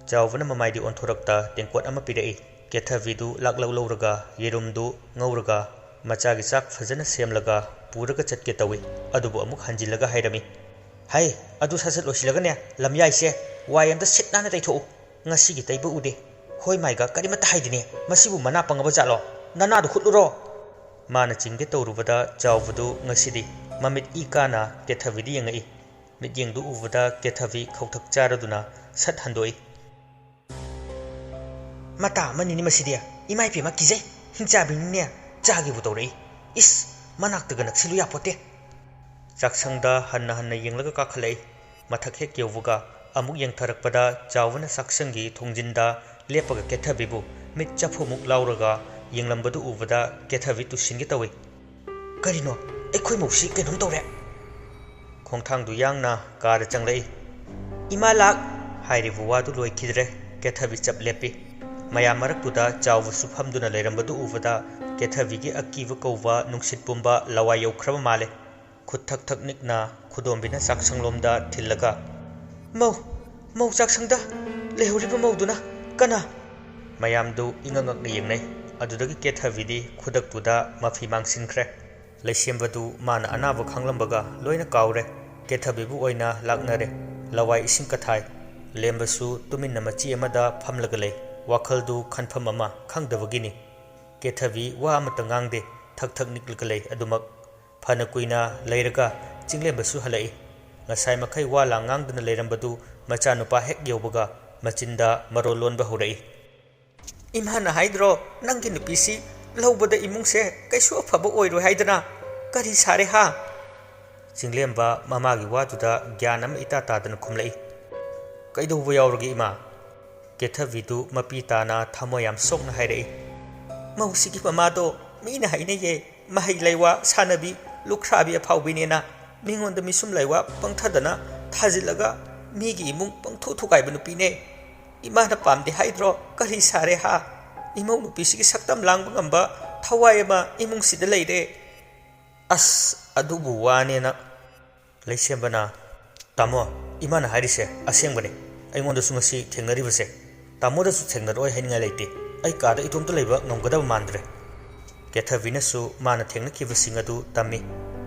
ꯆꯥꯎꯕꯅ ꯃꯃꯥꯏꯗꯤ ꯑꯣꯟꯊꯣꯔꯛꯇ ꯇꯦꯡꯀꯣꯠ ꯑꯃ ꯄꯤꯔꯛꯏ꯫ ꯀꯦꯊꯕꯤꯗꯨ ꯂꯥꯛꯂꯧ ꯂꯧꯔꯒ ꯌꯦꯔꯨꯝꯗꯨ ꯉꯧꯔꯒ ꯃꯆꯥꯒꯤ ꯆꯥꯛ ꯐꯖꯅ ꯁꯦꯝꯂꯒ ꯄꯨꯔꯒ ꯆꯠꯀꯦ ꯇꯧꯏ꯫ ꯑꯗꯨꯕꯨ ꯑꯃꯨꯛ ꯍꯟꯖꯤꯜꯂꯒ ꯍꯥꯏꯔꯝꯃꯤ, "ꯍꯩ, ꯑꯗꯨ ꯁꯠ ꯁꯠ ꯂꯣꯏꯁꯤꯜꯂꯒꯅꯦ, ꯂꯝꯌꯥꯏꯁꯦ ꯋꯥꯏ ꯑꯝꯇ ꯁꯤꯠ ꯅꯥꯟꯅ ꯇꯩꯊꯣꯛꯎ꯫ ꯉꯁꯤꯒꯤ ꯇꯩꯕ ꯎꯗꯦ꯫ ꯍꯣꯏ ꯃꯥꯏꯒ ꯀꯔꯤꯃꯠꯇ ꯍꯥꯏꯗꯦꯅꯦ꯫ ꯃꯁꯤꯕꯨ ꯃꯅꯥ ꯄꯪꯉꯕ ꯖꯥꯠꯂꯣ? ꯅꯅꯥꯗꯨ ꯍꯨꯠꯂꯨꯔꯣ?" ꯃꯥꯅ ꯆꯤꯡꯒꯦ ꯇꯧꯔꯨꯕꯗ ꯆꯥꯎꯕꯗꯨ ꯉꯁꯤꯗꯤ ꯃꯃꯤꯠ ꯏ ꯀꯥꯅ ꯀꯦꯊꯕꯤꯗ ꯌꯦꯡꯉꯛꯏ꯫ ꯃꯤꯠꯌꯦꯡꯗꯨ ꯎꯕꯗ ꯀꯦꯊꯕꯤ ꯈꯧꯊꯛ ꯆꯥꯔꯗꯨꯅ ꯁꯠ ꯍꯟꯗꯣꯛꯏ꯫ "ꯃꯇꯥ ꯑꯃꯅꯤꯅꯦ ꯃꯁꯤꯗꯤ꯫ ꯏꯃꯥ ꯏꯄꯦꯝꯃ ꯀꯤꯖꯩ꯫ ꯍꯤꯡꯆꯥꯕꯤꯅꯤꯅꯦ꯫ ꯆꯥꯒꯦꯕꯨ ꯇꯧꯔꯛꯏ꯫ ꯏꯁ, ꯃꯅꯥꯛꯇꯒ ꯅꯛꯁꯤꯜꯂꯨ ꯌꯥꯄꯣꯠꯇꯦ꯫" ꯆꯥꯛꯁꯪꯗ ꯍꯟꯅ ꯍꯟꯅ ꯌꯦꯡꯂꯒ ꯀꯥꯈꯠꯂꯛꯏ꯫ ꯃꯊꯛ ꯍꯦꯛ ꯌꯧꯕꯒ ꯑꯃꯨꯛ ꯌꯦꯡꯊꯔꯛꯄꯗ ꯆꯥꯎꯕꯅ ꯆꯥꯛꯁꯪꯒꯤ ꯊꯣꯡꯖꯤꯟꯗ ꯂꯦꯞꯄꯒ ꯀꯦꯊꯕꯤꯕꯨ ꯃꯤꯠ ꯆꯐꯨꯃꯨꯛ ꯂꯥꯎꯔꯒ ꯌꯦꯡꯂꯝꯕꯗꯨ ꯎꯕꯗ ꯀꯦꯊꯕꯤ ꯇꯨꯁꯤꯟꯒꯦ ꯇꯧꯏ꯫ "ꯀꯔꯤꯅꯣ? ꯑꯩꯈꯣꯏ ꯃꯧꯁꯤ ꯀꯩꯅꯣꯝ ꯇꯧꯔꯦ꯫" ꯈꯣꯡꯊꯥꯡꯗꯨ ꯌꯥꯡꯅ ꯀꯥꯗ ꯆꯪꯂꯛꯏ꯫ "ꯏꯃꯥ ꯂꯥꯛ!" ꯍꯥꯏꯔꯤꯕ ꯋꯥꯗꯨ ꯂꯣꯏꯈꯤꯗ꯭ꯔꯦ꯫ ꯀꯦꯊꯕꯤ ꯆꯞ ꯂꯦꯞꯄꯤ꯫ ꯃꯌꯥꯝ ꯃꯔꯛꯇꯨꯗ ꯆꯥꯎꯕꯁꯨ ꯐꯝꯗꯨꯅ ꯂꯩꯔꯝꯕꯗꯨ ꯎꯕꯗ ꯀꯦꯊꯕꯤꯒꯤ ꯑꯀꯤꯕ ꯀꯧꯕ ꯅꯨꯡꯁꯤꯠ ꯄꯨꯝꯕ ꯂꯋꯥꯏ ꯌꯧꯈ꯭ꯔꯕ ꯃꯥꯜꯂꯦ꯫ ꯈꯨꯠ ꯊꯛ ꯊꯛ ꯅꯤꯛꯅ ꯈꯨꯗꯣꯝꯕꯤꯅ ꯆꯥꯛꯁꯪꯂꯣꯝꯗ ꯊꯤꯜꯂꯒ, "ꯃꯧ, ꯃꯧ ꯆꯥꯛꯁꯪꯗ ꯂꯩꯍꯧꯔꯤꯕ ꯃꯧꯗꯨꯅ ꯀꯅꯥ?" ꯃꯌꯥꯝꯗꯨ ꯏꯉꯛ ꯉꯛꯅ ꯌꯦꯡꯅꯩ꯫ ꯑꯗꯨꯗꯒꯤ ꯀꯦꯊꯕꯤꯗꯤ ꯈꯨꯗꯛꯇꯨꯗ ꯃꯐꯤ ꯃꯥꯡꯁꯤꯟꯈ꯭ꯔꯦ꯫ ꯂꯩꯁꯦꯝꯕꯗꯨ ꯃꯥꯅ ꯑꯅꯥꯕ ꯈꯪꯂꯝꯕꯒ ꯂꯣꯏꯅ ꯀꯥꯎꯔꯦ꯫ ꯀꯦꯊꯕꯤꯕꯨ ꯑꯣꯏꯅ ꯂꯥꯛꯅꯔꯦ꯫ ꯂꯋꯥꯏ ꯏꯁꯤꯡ ꯀꯊꯥꯏ꯫ ꯂꯦꯝꯕꯁꯨ ꯇꯨꯃꯤꯟꯅ ꯃꯆꯤ ꯑꯃꯗ ꯐꯝꯂꯒ ꯂꯩ꯫ ꯋꯥꯈꯜꯗꯨ ꯈꯟꯐꯝ ꯑꯃ ꯈꯪꯗꯕꯒꯤꯅꯤ꯫ ꯀꯦꯊꯕꯤ ꯋꯥ ꯑꯃꯠꯇ ꯉꯥꯡꯗꯦ꯫ ꯊꯛ ꯊꯛ ꯅꯤꯛꯂꯒ ꯂꯩ꯫ ꯑꯗꯨꯃꯛ ꯐꯅ ꯀꯨꯏꯅ ꯂꯩꯔꯒ ꯆꯤꯡꯂꯦꯝꯕꯁꯨ ꯍꯜꯂꯛꯏ꯫ ꯉꯁꯥꯏ ꯃꯈꯩ ꯋꯥ ꯂꯥꯡ ꯉꯥꯡꯗꯅ ꯂꯩꯔꯝꯕꯗꯨ ꯃꯆꯥꯅꯨꯄꯥ ꯍꯦꯛ ꯌꯧꯕꯒ ꯃꯆꯤꯟꯗ ꯃꯔꯣꯜ ꯂꯣꯟꯕ ꯍꯧꯔꯛꯏ꯫ "ꯏꯃꯥꯅ ꯍꯥꯏꯗ꯭ꯔꯣ, ꯅꯪꯒꯤ ꯅꯨꯄꯤꯁꯤ ꯂꯧꯕꯗ ꯏꯃꯨꯡꯁꯦ ꯀꯩꯁꯨ ꯑꯐꯕ ꯑꯣꯏꯔꯣꯏ ꯍꯥꯏꯗꯅ? ꯀꯔꯤ ꯁꯥꯔꯦ ꯍꯥ?" ꯆꯤꯡꯂꯦꯝꯕ ꯃꯃꯥꯒꯤ ꯋꯥꯗꯨꯗ ꯒ꯭ꯌꯥꯟ ꯑꯃ ꯏꯇꯥ ꯇꯥꯗꯅ ꯈꯨꯝꯂꯛꯏ꯫ "ꯀꯩꯗꯧꯕ ꯌꯥꯎꯔꯒꯦ ꯏꯃꯥ?" ꯀꯦꯊꯕꯤꯗꯨ ꯃꯄꯤ ꯇꯥꯅ ꯊꯃꯣꯏ ꯌꯥꯝ ꯁꯣꯛꯅ ꯍꯥꯏꯔꯛꯏ꯫ "ꯃꯧꯁꯤꯒꯤ ꯃꯃꯥꯗꯣ ꯃꯤꯅ ꯍꯥꯏꯅꯩꯌꯦ, ꯃꯍꯩ ꯂꯩꯋꯥ ꯁꯥꯟꯅꯕꯤ, ꯂꯨꯈ꯭ꯔꯥꯕꯤ ꯑꯐꯥꯎꯕꯤꯅꯦꯅ꯫ ꯃꯤꯉꯣꯟꯗ ꯃꯤꯁꯨꯝ ꯂꯩꯋꯥ ꯄꯪꯊꯗꯅ ꯊꯥꯖꯤꯜꯂꯒ ꯃꯤꯒꯤ ꯏꯃꯨꯡ ꯄꯪꯊꯨ ꯊꯨꯒꯥꯏꯕ ꯅꯨꯄꯤꯅꯦ꯫ ꯏꯃꯥꯅ ꯄꯥꯝꯗꯦ ꯍꯥꯏꯗ꯭ꯔꯣ? ꯀꯔꯤ ꯁꯥꯔꯦ ꯍꯥ? ꯏꯃꯧ ꯅꯨꯄꯤꯁꯤꯒꯤ ꯁꯛꯇꯝ ꯂꯥꯡꯕ ꯉꯝꯕ ꯊꯋꯥꯏ ꯑꯃ ꯏꯃꯨꯡꯁꯤꯗ ꯂꯩꯔꯦ꯫" "ꯑꯁ, ꯑꯗꯨꯕꯨ ꯋꯥꯅꯦꯅ꯫" ꯂꯩꯁꯦꯝꯕꯅ, "ꯇꯥꯃꯣ, ꯏꯃꯥꯅ ꯍꯥꯏꯔꯤꯁꯦ ꯑꯁꯦꯡꯕꯅꯦ꯫ ꯑꯩꯉꯣꯟꯗꯁꯨ ꯉꯁꯤ ꯊꯦꯡꯅꯔꯤꯕꯁꯦ꯫ ꯇꯥꯃꯣꯗꯁꯨ ꯊꯦꯡꯅꯔꯛꯑꯣꯏ ꯍꯥꯏꯅꯤꯡꯉꯥꯏ ꯂꯩꯇꯦ꯫ ꯑꯩ ꯀꯥꯗ ꯏꯇꯣꯝꯇ ꯂꯩꯕ ꯉꯝꯒꯗꯕ ꯃꯥꯟꯗ꯭ꯔꯦ꯫" ꯀꯦꯊꯕꯤꯅꯁꯨ ꯃꯥꯅ ꯊꯦꯡꯅꯈꯤꯕꯁꯤꯡ ꯑꯗꯨ ꯇꯝꯃꯤ꯫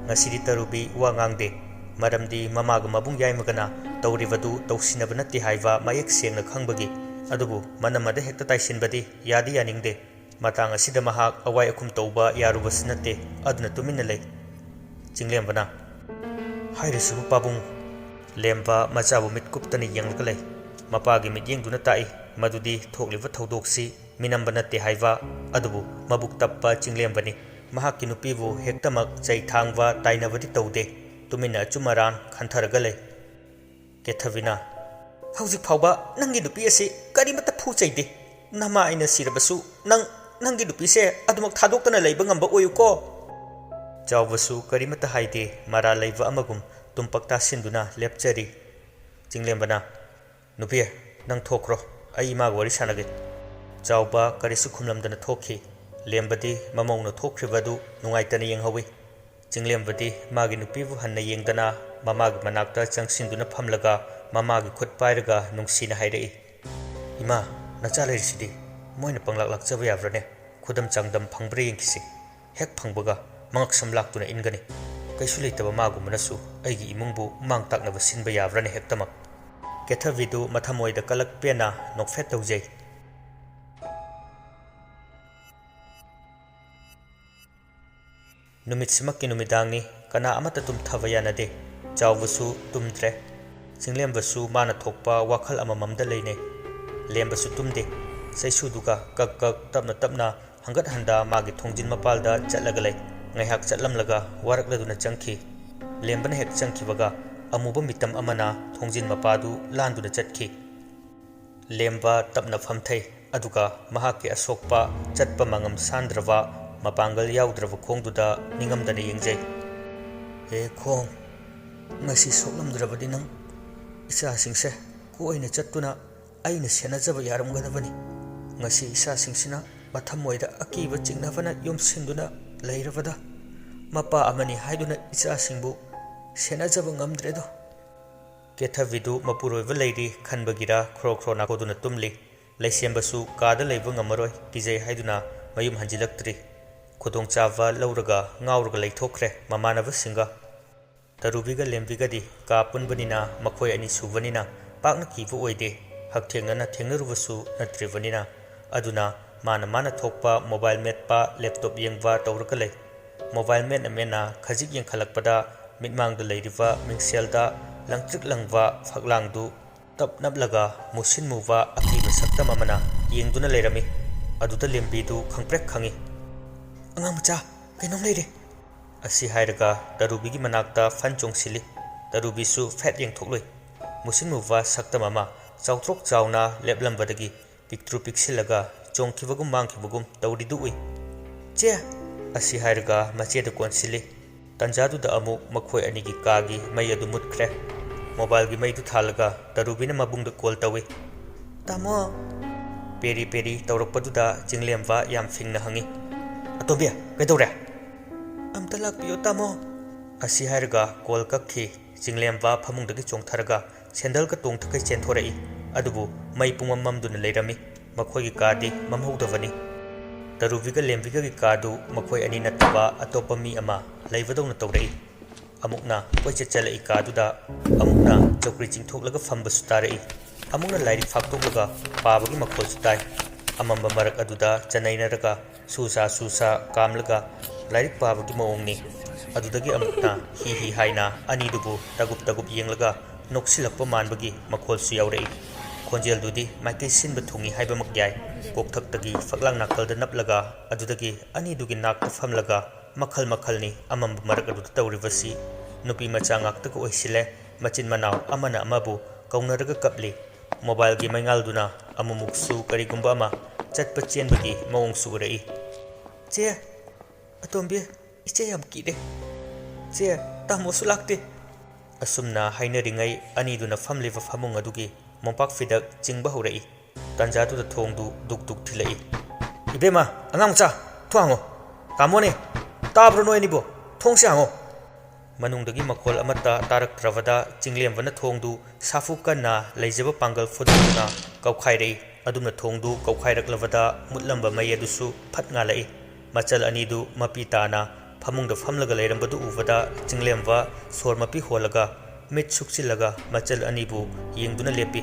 ꯉꯁꯤꯗꯤ ꯇꯔꯨꯕꯤ ꯋꯥ ꯉꯥꯡꯗꯦ꯫ ꯃꯔꯝꯗꯤ ꯃꯃꯥꯒ ꯃꯕꯨꯡ ꯌꯥꯏꯃꯒꯅ ꯇꯧꯔꯤꯕꯗꯨ ꯇꯧꯁꯤꯟꯅꯕ ꯅꯠꯇꯦ ꯍꯥꯏꯕ ꯃꯌꯦꯛ ꯁꯦꯡꯅ ꯈꯪꯕꯒꯤ꯫ ꯑꯗꯨꯕꯨ ꯃꯅꯝ ꯑꯗ ꯍꯦꯛꯇ ꯇꯥꯏꯁꯤꯟꯕꯗꯤ ꯌꯥꯗꯤ ꯌꯥꯅꯤꯡꯗꯦ꯫ ꯃꯇꯥꯡ ꯑꯁꯤꯗ ꯃꯍꯥꯛ ꯑꯋꯥꯏ ꯑꯈꯨꯝ ꯇꯧꯕ ꯌꯥꯔꯨꯕꯁꯨ ꯅꯠꯇꯦ꯫ ꯑꯗꯨꯅ ꯇꯨꯃꯤꯟꯅ ꯂꯩ꯫ ꯆꯤꯡꯂꯦꯝꯕꯅ, "ꯍꯥꯏꯔꯤꯁꯤꯕꯨ ꯄꯥꯕꯨꯡ?" ꯂꯦꯝꯕ ꯃꯆꯥꯕꯨ ꯃꯤꯠ ꯀꯨꯞꯇꯅ ꯌꯦꯡꯂꯒ ꯂꯩ꯫ ꯃꯄꯥꯒꯤ ꯃꯤꯠꯌꯦꯡꯗꯨꯅ ꯇꯥꯛꯏ ꯃꯗꯨꯗꯤ ꯊꯣꯛꯂꯤꯕ ꯊꯧꯗꯣꯛꯁꯤ ꯃꯤꯅꯝꯕ ꯅꯠꯇꯦ ꯍꯥꯏꯕ꯫ ꯑꯗꯨꯕꯨ ꯃꯕꯨꯛ ꯇꯞꯄ ꯆꯤꯡꯂꯦꯝꯕꯅꯤ꯫ ꯃꯍꯥꯛꯀꯤ ꯅꯨꯄꯤꯕꯨ ꯍꯦꯛꯇꯃꯛ ꯆꯩ ꯊꯥꯡꯕ ꯇꯥꯏꯅꯕꯗꯤ ꯇꯧꯗꯦ꯫ ꯇꯨꯃꯤꯟꯅ ꯑꯆꯨꯝ ꯑꯔꯥꯟ ꯈꯟꯊꯔꯒ ꯂꯩ꯫ ꯀꯦꯊꯕꯤꯅ, "ꯍꯧꯖꯤꯛ ꯐꯥꯎꯕ ꯅꯪꯒꯤ ꯅꯨꯄꯤ ꯑꯁꯤ ꯀꯔꯤꯃꯠꯇ ꯐꯨ ꯆꯩꯗꯦ꯫ ꯅꯃꯥ ꯑꯩꯅ ꯁꯤꯔꯕꯁꯨ ꯅꯪ ꯅꯪꯒꯤ ꯅꯨꯄꯤꯁꯦ ꯑꯗꯨꯃꯛ ꯊꯥꯗꯣꯛꯇꯅ ꯂꯩꯕ ꯉꯝꯕ ꯑꯣꯏꯌꯨꯀꯣ꯫" ꯆꯥꯎꯕꯁꯨ ꯀꯔꯤꯃꯠꯇ ꯍꯥꯏꯗꯦ, ꯃꯔꯥꯜ ꯂꯩꯕ ꯑꯃꯒꯨꯝ ꯇꯨꯝꯄꯛ ꯇꯥꯁꯤꯟꯗꯨꯅ ꯂꯦꯞꯆꯔꯤ꯫ ꯆꯤꯡꯂꯦꯝꯕꯅ, "ꯅꯨꯄꯤ, ꯅꯪ ꯊꯣꯛꯈ꯭ꯔꯣ, ꯑꯩ ꯏꯃꯥꯒ ꯋꯥꯔꯤ ꯁꯥꯟꯅꯒꯦ꯫" ꯆꯥꯎꯕ ꯀꯔꯤꯁꯨ ꯈꯨꯝꯂꯝꯗꯅ ꯊꯣꯛꯈꯤ꯫ ꯂꯦꯝꯕꯗꯤ ꯃꯃꯧꯅ ꯊꯣꯛꯈ꯭ꯔꯤꯕ ꯑꯗꯨ ꯅꯨꯡꯉꯥꯏꯇꯅ ꯌꯦꯡꯍꯧꯏ꯫ ꯆꯤꯡꯂꯦꯝꯕꯗꯤ ꯃꯥꯒꯤ ꯅꯨꯄꯤꯕꯨ ꯍꯟꯅ ꯌꯦꯡꯗꯅ ꯃꯃꯥꯒꯤ ꯃꯅꯥꯛꯇ ꯆꯪꯁꯤꯟꯗꯨꯅ ꯐꯝꯂꯒ ꯃꯃꯥꯒꯤ ꯈꯨꯠ ꯄꯥꯏꯔꯒ ꯅꯨꯡꯁꯤꯅ ꯍꯥꯏꯔꯛꯏ, "ꯏꯃꯥ, ꯅꯆꯥ ꯂꯩꯔꯤꯁꯤꯗꯤ ꯃꯣꯏꯅ ꯄꯪꯂꯥꯛ ꯂꯥꯛꯆꯕ ꯌꯥꯕ꯭ꯔꯅꯦ? ꯈꯨꯗꯝ ꯆꯥꯡꯗꯝ ꯐꯪꯕ꯭ꯔꯥ ꯌꯦꯡꯈꯤꯁꯤ꯫ ꯍꯦꯛ ꯐꯪꯕꯒ ꯃꯉꯛꯁꯝ ꯂꯥꯛꯇꯨꯅ ꯏꯟꯒꯅꯤ꯫ ꯀꯩꯁꯨ ꯂꯩꯇꯕ ꯃꯥꯒꯨꯝꯕꯅꯁꯨ ꯑꯩꯒꯤ ꯏꯃꯨꯡꯕꯨ ꯃꯥꯡ ꯇꯥꯛꯅꯕ ꯁꯤꯟꯕ ꯌꯥꯕ꯭ꯔꯅꯦ ꯍꯦꯛꯇꯃꯛ?" ꯀꯦꯊꯕꯤꯗꯨ ꯃꯊꯃꯣꯏꯗ ꯀꯂꯛ ꯄꯦꯟꯅ ꯅꯣꯛꯐꯦꯠ ꯇꯧꯖꯩ꯫ ꯅꯨꯃꯤꯠꯁꯤꯃꯛꯀꯤ ꯅꯨꯃꯤꯗꯥꯡꯅꯤ꯫ ꯀꯅꯥ ꯑꯃꯠꯇ ꯇꯨꯝꯊꯕ ꯌꯥꯅꯗꯦ꯫ ꯆꯥꯎꯕꯁꯨ ꯇꯨꯝꯗ꯭ꯔꯦ꯫ ꯆꯤꯡꯂꯦꯝꯕꯁꯨ ꯃꯥꯅ ꯊꯣꯛꯄ ꯋꯥꯈꯜ ꯑꯃꯃꯝꯗ ꯂꯩꯅꯩ꯫ ꯂꯦꯝꯕꯁꯨ ꯇꯨꯝꯗꯦ꯫ ꯆꯩꯁꯨꯗꯨꯒ ꯀꯛ ꯀꯛ ꯇꯞꯅ ꯇꯞꯅ ꯍꯪꯒꯠ ꯍꯟꯗ ꯃꯥꯒꯤ ꯊꯣꯡꯖꯤꯟ ꯃꯄꯥꯜꯗ ꯆꯠꯂꯒ ꯂꯩ꯫ ꯉꯥꯏꯍꯥꯛ ꯆꯠꯂꯝꯂꯒ ꯋꯥꯔꯛꯂꯗꯨꯅ ꯆꯪꯈꯤ꯫ ꯂꯦꯝꯕꯅ ꯍꯦꯛ ꯆꯪꯈꯤꯕꯒ ꯑꯃꯨꯕ ꯃꯤꯇꯝ ꯑꯃꯅ ꯊꯣꯡꯖꯤꯟ ꯃꯄꯥꯗꯨ ꯂꯥꯟꯗꯨꯅ ꯆꯠꯈꯤ꯫ ꯂꯦꯝꯕ ꯇꯞꯅ ꯐꯝꯊꯩ, ꯑꯗꯨꯒ ꯃꯍꯥꯛꯀꯤ ꯑꯁꯣꯛꯄ, ꯆꯠꯄ ꯃꯉꯝ ꯁꯥꯟꯗ꯭ꯔꯕ, ꯃꯄꯥꯡꯒꯜ ꯌꯥꯎꯗ꯭ꯔꯕ ꯈꯣꯡꯗꯨꯗ ꯅꯤꯡꯉꯝꯗꯅ ꯌꯦꯡꯖꯩ꯫ "ꯍꯦ ꯈꯣꯡ, ꯉꯁꯤ ꯁꯣꯛꯂꯝꯗ꯭ꯔꯕꯗꯤ ꯅꯪ ꯏꯆꯥꯁꯤꯡꯁꯦ ꯀꯣꯏꯅ ꯆꯠꯇꯨꯅ ꯑꯩꯅ ꯁꯦꯟꯅꯖꯕ ꯌꯥꯔꯝꯒꯗꯕꯅꯤ꯫ ꯉꯁꯤ ꯏꯆꯥꯁꯤꯡꯁꯤꯅ ꯃꯊꯃꯣꯏꯗ ꯑꯀꯤꯕ ꯆꯤꯡꯅꯕꯅ ꯌꯣꯝꯁꯤꯟꯗꯨꯅ ꯂꯩꯔꯕꯗ, ꯃꯄꯥ ꯑꯃꯅꯤ ꯍꯥꯏꯗꯨꯅ ꯏꯆꯥꯁꯤꯡꯕꯨ ꯁꯦꯟꯅꯖꯕ ꯉꯝꯗ꯭ꯔꯦꯗꯣ꯫" ꯀꯦꯊꯕꯤꯗꯨ ꯃꯄꯨꯔꯣꯏꯕ ꯂꯩꯔꯤ ꯈꯟꯕꯒꯤꯔ ꯈ꯭ꯔꯣ ꯈ꯭ꯔꯣ ꯅꯥꯈꯣꯗꯨꯅ ꯇꯨꯝꯂꯤ꯫ ꯂꯩꯁꯦꯝꯕꯁꯨ ꯀꯥꯗ ꯂꯩꯕ ꯉꯝꯃꯔꯣꯏ, ꯀꯤꯖꯩ ꯍꯥꯏꯗꯨꯅ ꯃꯌꯨꯝ ꯍꯟꯖꯤꯜꯂꯛꯇ꯭ꯔꯤ꯫ ꯈꯨꯗꯣꯡꯆꯥꯕ ꯂꯧꯔꯒ ꯉꯥꯎꯔꯒ ꯂꯩꯊꯣꯛꯈ꯭ꯔꯦ ꯃꯃꯥꯟꯅꯕꯁꯤꯡꯒ꯫ ꯇꯔꯨꯕꯤꯒ ꯂꯦꯝꯕꯤꯒꯗꯤ ꯀꯥ ꯄꯨꯟꯕꯅꯤꯅ, ꯃꯈꯣꯏ ꯑꯅꯤ ꯁꯨꯕꯅꯤꯅ ꯄꯥꯛꯅ ꯀꯤꯕ ꯑꯣꯏꯗꯦ꯫ ꯍꯛꯊꯦꯡꯅꯅ ꯊꯦꯡꯅꯔꯨꯕꯁꯨ ꯅꯠꯇ꯭ꯔꯤꯕꯅꯤꯅ꯫ ꯑꯗꯨꯅ ꯃꯥꯅ ꯃꯥꯅ ꯊꯣꯛꯄ ꯃꯣꯕꯥꯏꯜ ꯃꯦꯠꯄ, ꯂꯦꯞꯇꯣꯞ ꯌꯦꯡꯕ ꯇꯧꯔꯒ ꯂꯩ꯫ ꯃꯣꯕꯥꯏꯜ ꯃꯦꯠꯅ ꯃꯦꯠꯅ ꯈꯖꯤꯛ ꯌꯦꯡꯈꯠꯂꯛꯄꯗ ꯃꯤꯠꯃꯥꯡꯗ ꯂꯩꯔꯤꯕ ꯃꯤꯡꯁꯦꯜꯗ ꯂꯪꯇ꯭ꯔꯤꯛ ꯂꯪꯕ ꯐꯛꯂꯥꯡꯗꯨ ꯇꯞ ꯅꯞꯂꯒ ꯃꯨꯁꯤꯟ ꯃꯨꯕ ꯑꯀꯤꯕ ꯁꯛꯇꯝ ꯑꯃꯅ ꯌꯦꯡꯗꯨꯅ ꯂꯩꯔꯝꯃꯤ꯫ ꯑꯗꯨꯗ ꯂꯦꯝꯕꯤꯗꯨ ꯈꯪꯄ꯭ꯔꯦꯛ ꯈꯪꯉꯤ꯫ "ꯑꯉꯥꯡ ꯃꯆꯥ, ꯀꯩꯅꯣꯝ ꯂꯩꯔꯦ!" ꯑꯁꯤ ꯍꯥꯏꯔꯒ ꯇꯔꯨꯕꯤꯒꯤ ꯃꯅꯥꯛꯇ ꯐꯟ ꯆꯣꯡꯁꯤꯜꯂꯤ꯫ ꯇꯔꯨꯕꯤꯁꯨ ꯐꯦꯠ ꯌꯦꯡꯊꯣꯛꯂꯨꯏ꯫ ꯃꯨꯁꯤꯟ ꯃꯨꯕ ꯁꯛꯇꯝ ꯑꯃ ꯆꯥꯎꯊ꯭ꯔꯣꯛ ꯆꯥꯎꯅ ꯂꯦꯞꯂꯝꯕꯗꯒꯤ ꯄꯤꯛꯇ꯭ꯔꯨ ꯄꯤꯛꯁꯤꯜꯂꯒ ꯆꯣꯡꯈꯤꯕꯒꯨꯝ ꯃꯥꯡꯈꯤꯕꯒꯨꯝ ꯇꯧꯔꯤꯗꯨ ꯎꯏ꯫ "ꯆꯦ!" ꯑꯁꯤ ꯍꯥꯏꯔꯒ ꯃꯆꯦꯗ ꯀꯣꯟꯁꯤꯜꯂꯤ꯫ ꯇꯟꯖꯥꯗꯨꯗ ꯑꯃꯨꯛ ꯃꯈꯣꯏ ꯑꯅꯤꯒꯤ ꯀꯥꯒꯤ ꯃꯩ ꯑꯗꯨ ꯃꯨꯠꯈ꯭ꯔꯦ꯫ ꯃꯣꯕꯥꯏꯜꯒꯤ ꯃꯩꯗꯨ ꯊꯥꯜꯂꯒ ꯇꯔꯨꯕꯤꯅ ꯃꯕꯨꯡꯗ ꯀꯣꯜ ꯇꯧꯏ꯫ "ꯇꯥꯃꯣ!" ꯄꯦꯔꯤ ꯄꯦꯔꯤ ꯇꯧꯔꯛꯄꯗꯨꯗ ꯆꯤꯡꯂꯦꯝꯕ ꯌꯥꯝ ꯐꯤꯡꯅ ꯍꯪꯏ꯫ "ꯑꯇꯣꯝꯕꯤ, ꯀꯩꯗꯧꯔꯦ?" "ꯑꯝꯇ ꯂꯥꯛꯄꯤꯌꯣ, ꯇꯥꯃꯣ!" ꯑꯁꯤ ꯍꯥꯏꯔꯒ ꯀꯣꯜ ꯀꯛꯈꯤ꯫ ꯆꯤꯡꯂꯦꯝꯕ ꯐꯃꯨꯡꯗꯒꯤ ꯆꯣꯡꯊꯔꯒ ꯁꯦꯟꯗꯜꯒ ꯇꯣꯡꯊꯈꯩ ꯆꯦꯟꯊꯣꯔꯛꯏ꯫ ꯑꯗꯨꯕꯨ ꯃꯩ ꯄꯨꯡꯃꯝ ꯃꯝꯗꯨꯅ ꯂꯩꯔꯝꯃꯤ꯫ ꯃꯈꯣꯏꯒꯤ ꯀꯥꯗꯤ ꯃꯝꯍꯧꯗꯕꯅꯤ꯫ ꯇꯔꯨꯕꯤꯒ ꯂꯦꯝꯕꯤꯒꯒꯤ ꯀꯥꯗꯨ ꯃꯈꯣꯏ ꯑꯅꯤ ꯅꯠꯇꯕ ꯑꯇꯣꯞꯄ ꯃꯤ ꯑꯃ ꯂꯩꯕꯗꯧꯅ ꯇꯧꯔꯛꯏ꯫ ꯑꯃꯨꯛꯅ ꯀꯣꯏꯆꯠ ꯆꯠꯂꯛꯏ ꯀꯥꯗꯨꯗ, ꯑꯃꯨꯛꯅ ꯆꯧꯀ꯭ꯔꯤ ꯆꯤꯡꯊꯣꯛꯂꯒ ꯐꯝꯕꯁꯨ ꯇꯥꯔꯛꯏ꯫ ꯑꯃꯨꯛꯅ ꯂꯥꯏꯔꯤꯛ ꯐꯥꯛꯇꯣꯛꯂꯒ ꯄꯥꯕꯒꯤ ꯃꯈꯣꯜꯁꯨ ꯇꯥꯏ꯫ ꯑꯃꯝꯕ ꯃꯔꯛ ꯑꯗꯨꯗ ꯆꯅꯩꯅꯔꯒ ꯁꯨꯁꯥ ꯁꯨꯁꯥ ꯀꯥꯝꯂꯒ ꯂꯥꯏꯔꯤꯛ ꯄꯥꯕꯒꯤ ꯃꯑꯣꯡꯅꯤ꯫ ꯑꯗꯨꯗꯒꯤ ꯑꯃꯨꯛꯅ ꯍꯤ ꯍꯤ ꯍꯥꯏꯅ ꯑꯅꯤꯗꯨꯕꯨ ꯇꯒꯨꯞ ꯇꯒꯨꯞ ꯌꯦꯡꯂꯒ ꯅꯣꯛꯁꯤꯜꯂꯛꯄ ꯃꯥꯟꯕꯒꯤ ꯃꯈꯣꯜꯁꯨ ꯌꯥꯎꯔꯛꯏ꯫ ꯈꯣꯟꯖꯦꯜꯗꯨꯗꯤ ꯃꯥꯏꯀꯩ ꯁꯤꯟꯕ ꯊꯨꯡꯏ ꯍꯥꯏꯕꯃꯛ ꯌꯥꯏ꯫ ꯀꯣꯛꯊꯛꯇꯒꯤ ꯐꯛꯂꯥꯡ ꯅꯥꯀꯜꯗ ꯅꯞꯂꯒ ꯑꯗꯨꯗꯒꯤ ꯑꯅꯤꯗꯨꯒꯤ ꯅꯥꯛꯇ ꯐꯝꯂꯒ ꯃꯈꯜ ꯃꯈꯜꯅꯤ ꯑꯃꯝꯕ ꯃꯔꯛ ꯑꯗꯨꯗ ꯇꯧꯔꯤꯕꯁꯤ꯫ ꯅꯨꯄꯤ ꯃꯆꯥ ꯉꯥꯛꯇꯒ ꯑꯣꯏꯁꯤꯜꯂꯦ꯫ ꯃꯆꯤꯟ ꯃꯅꯥꯎ ꯑꯃꯅ ꯑꯃꯕꯨ ꯀꯧꯅꯔꯒ ꯀꯞꯂꯤ꯫ ꯃꯣꯕꯥꯏꯜꯒꯤ ꯃꯩꯉꯥꯜꯗꯨꯅ ꯑꯃꯨꯛꯃꯨꯛꯁꯨ ꯀꯔꯤꯒꯨꯝꯕ ꯑꯃ ꯆꯠꯄ ꯆꯦꯟꯕꯒꯤ ꯃꯑꯣꯡꯁꯨ ꯎꯔꯛꯏ꯫ "ꯆꯦ! ꯑꯇꯣꯝꯕꯤ, ꯏꯆꯦ ꯌꯥꯝ ꯀꯤꯔꯦ꯫ ꯆꯦ, ꯇꯥꯃꯣꯁꯨ ꯂꯥꯛꯇꯦ!" ꯑꯁꯨꯝꯅ ꯍꯥꯏꯅꯔꯤꯉꯩ ꯑꯅꯤꯗꯨꯅ ꯐꯝꯂꯤꯕ ꯐꯃꯨꯡ ꯑꯗꯨꯒꯤ ꯃꯣꯝꯄꯥꯛ ꯐꯤꯗꯛ ꯆꯤꯡꯕ ꯍꯧꯔꯛꯏ꯫ ꯇꯥꯟꯖꯥꯗꯨꯗ ꯊꯣꯡꯗꯨ ꯗꯨꯛ ꯗꯨꯛ ꯊꯤꯜꯂꯛꯏ꯫ "ꯏꯕꯦꯝꯃ, ꯑꯉꯥꯡ ꯃꯆꯥ, ꯊꯣꯡ ꯍꯥꯡꯉꯣ! ꯇꯥꯃꯣꯅꯦ! ꯇꯥꯕ꯭ꯔꯣ ꯅꯣꯏ ꯑꯅꯤꯕꯣ? ꯊꯣꯡꯁꯦ ꯍꯥꯡꯉꯣ!" ꯃꯅꯨꯡꯗꯒꯤ ꯃꯈꯣꯜ ꯑꯃꯠꯇ ꯇꯥꯔꯛꯇ꯭ꯔꯕꯗ ꯆꯤꯡꯂꯦꯝꯕꯅ ꯊꯣꯡꯗꯨ ꯁꯥꯐꯨ ꯀꯟꯅ ꯂꯩꯖꯕ ꯄꯥꯡꯒꯜ ꯐꯨꯗꯣꯛꯇꯨꯅ ꯀꯧꯈꯥꯏꯔꯛꯏ꯫ ꯑꯗꯨꯝꯅ ꯊꯣꯡꯗꯨ ꯀꯧꯈꯥꯏꯔꯛꯂꯕꯗ ꯃꯨꯠꯂꯝꯕ ꯃꯩ ꯑꯗꯨꯁꯨ ꯐꯠ ꯉꯥꯜꯂꯛꯏ꯫ ꯃꯆꯜ ꯑꯅꯤꯗꯨ ꯃꯄꯤ ꯇꯥꯅ ꯐꯃꯨꯡꯗ ꯐꯝꯂꯒ ꯂꯩꯔꯝꯕꯗꯨ ꯎꯕꯗ ꯆꯤꯡꯂꯦꯝꯕ ꯁꯣꯔ ꯃꯄꯤ ꯍꯣꯜꯂꯒ ꯃꯤꯠ ꯁꯨꯛꯆꯤꯜꯂꯒ ꯃꯆꯜ ꯑꯅꯤꯕꯨ ꯌꯦꯡꯗꯨꯅ ꯂꯦꯞꯄꯤ꯫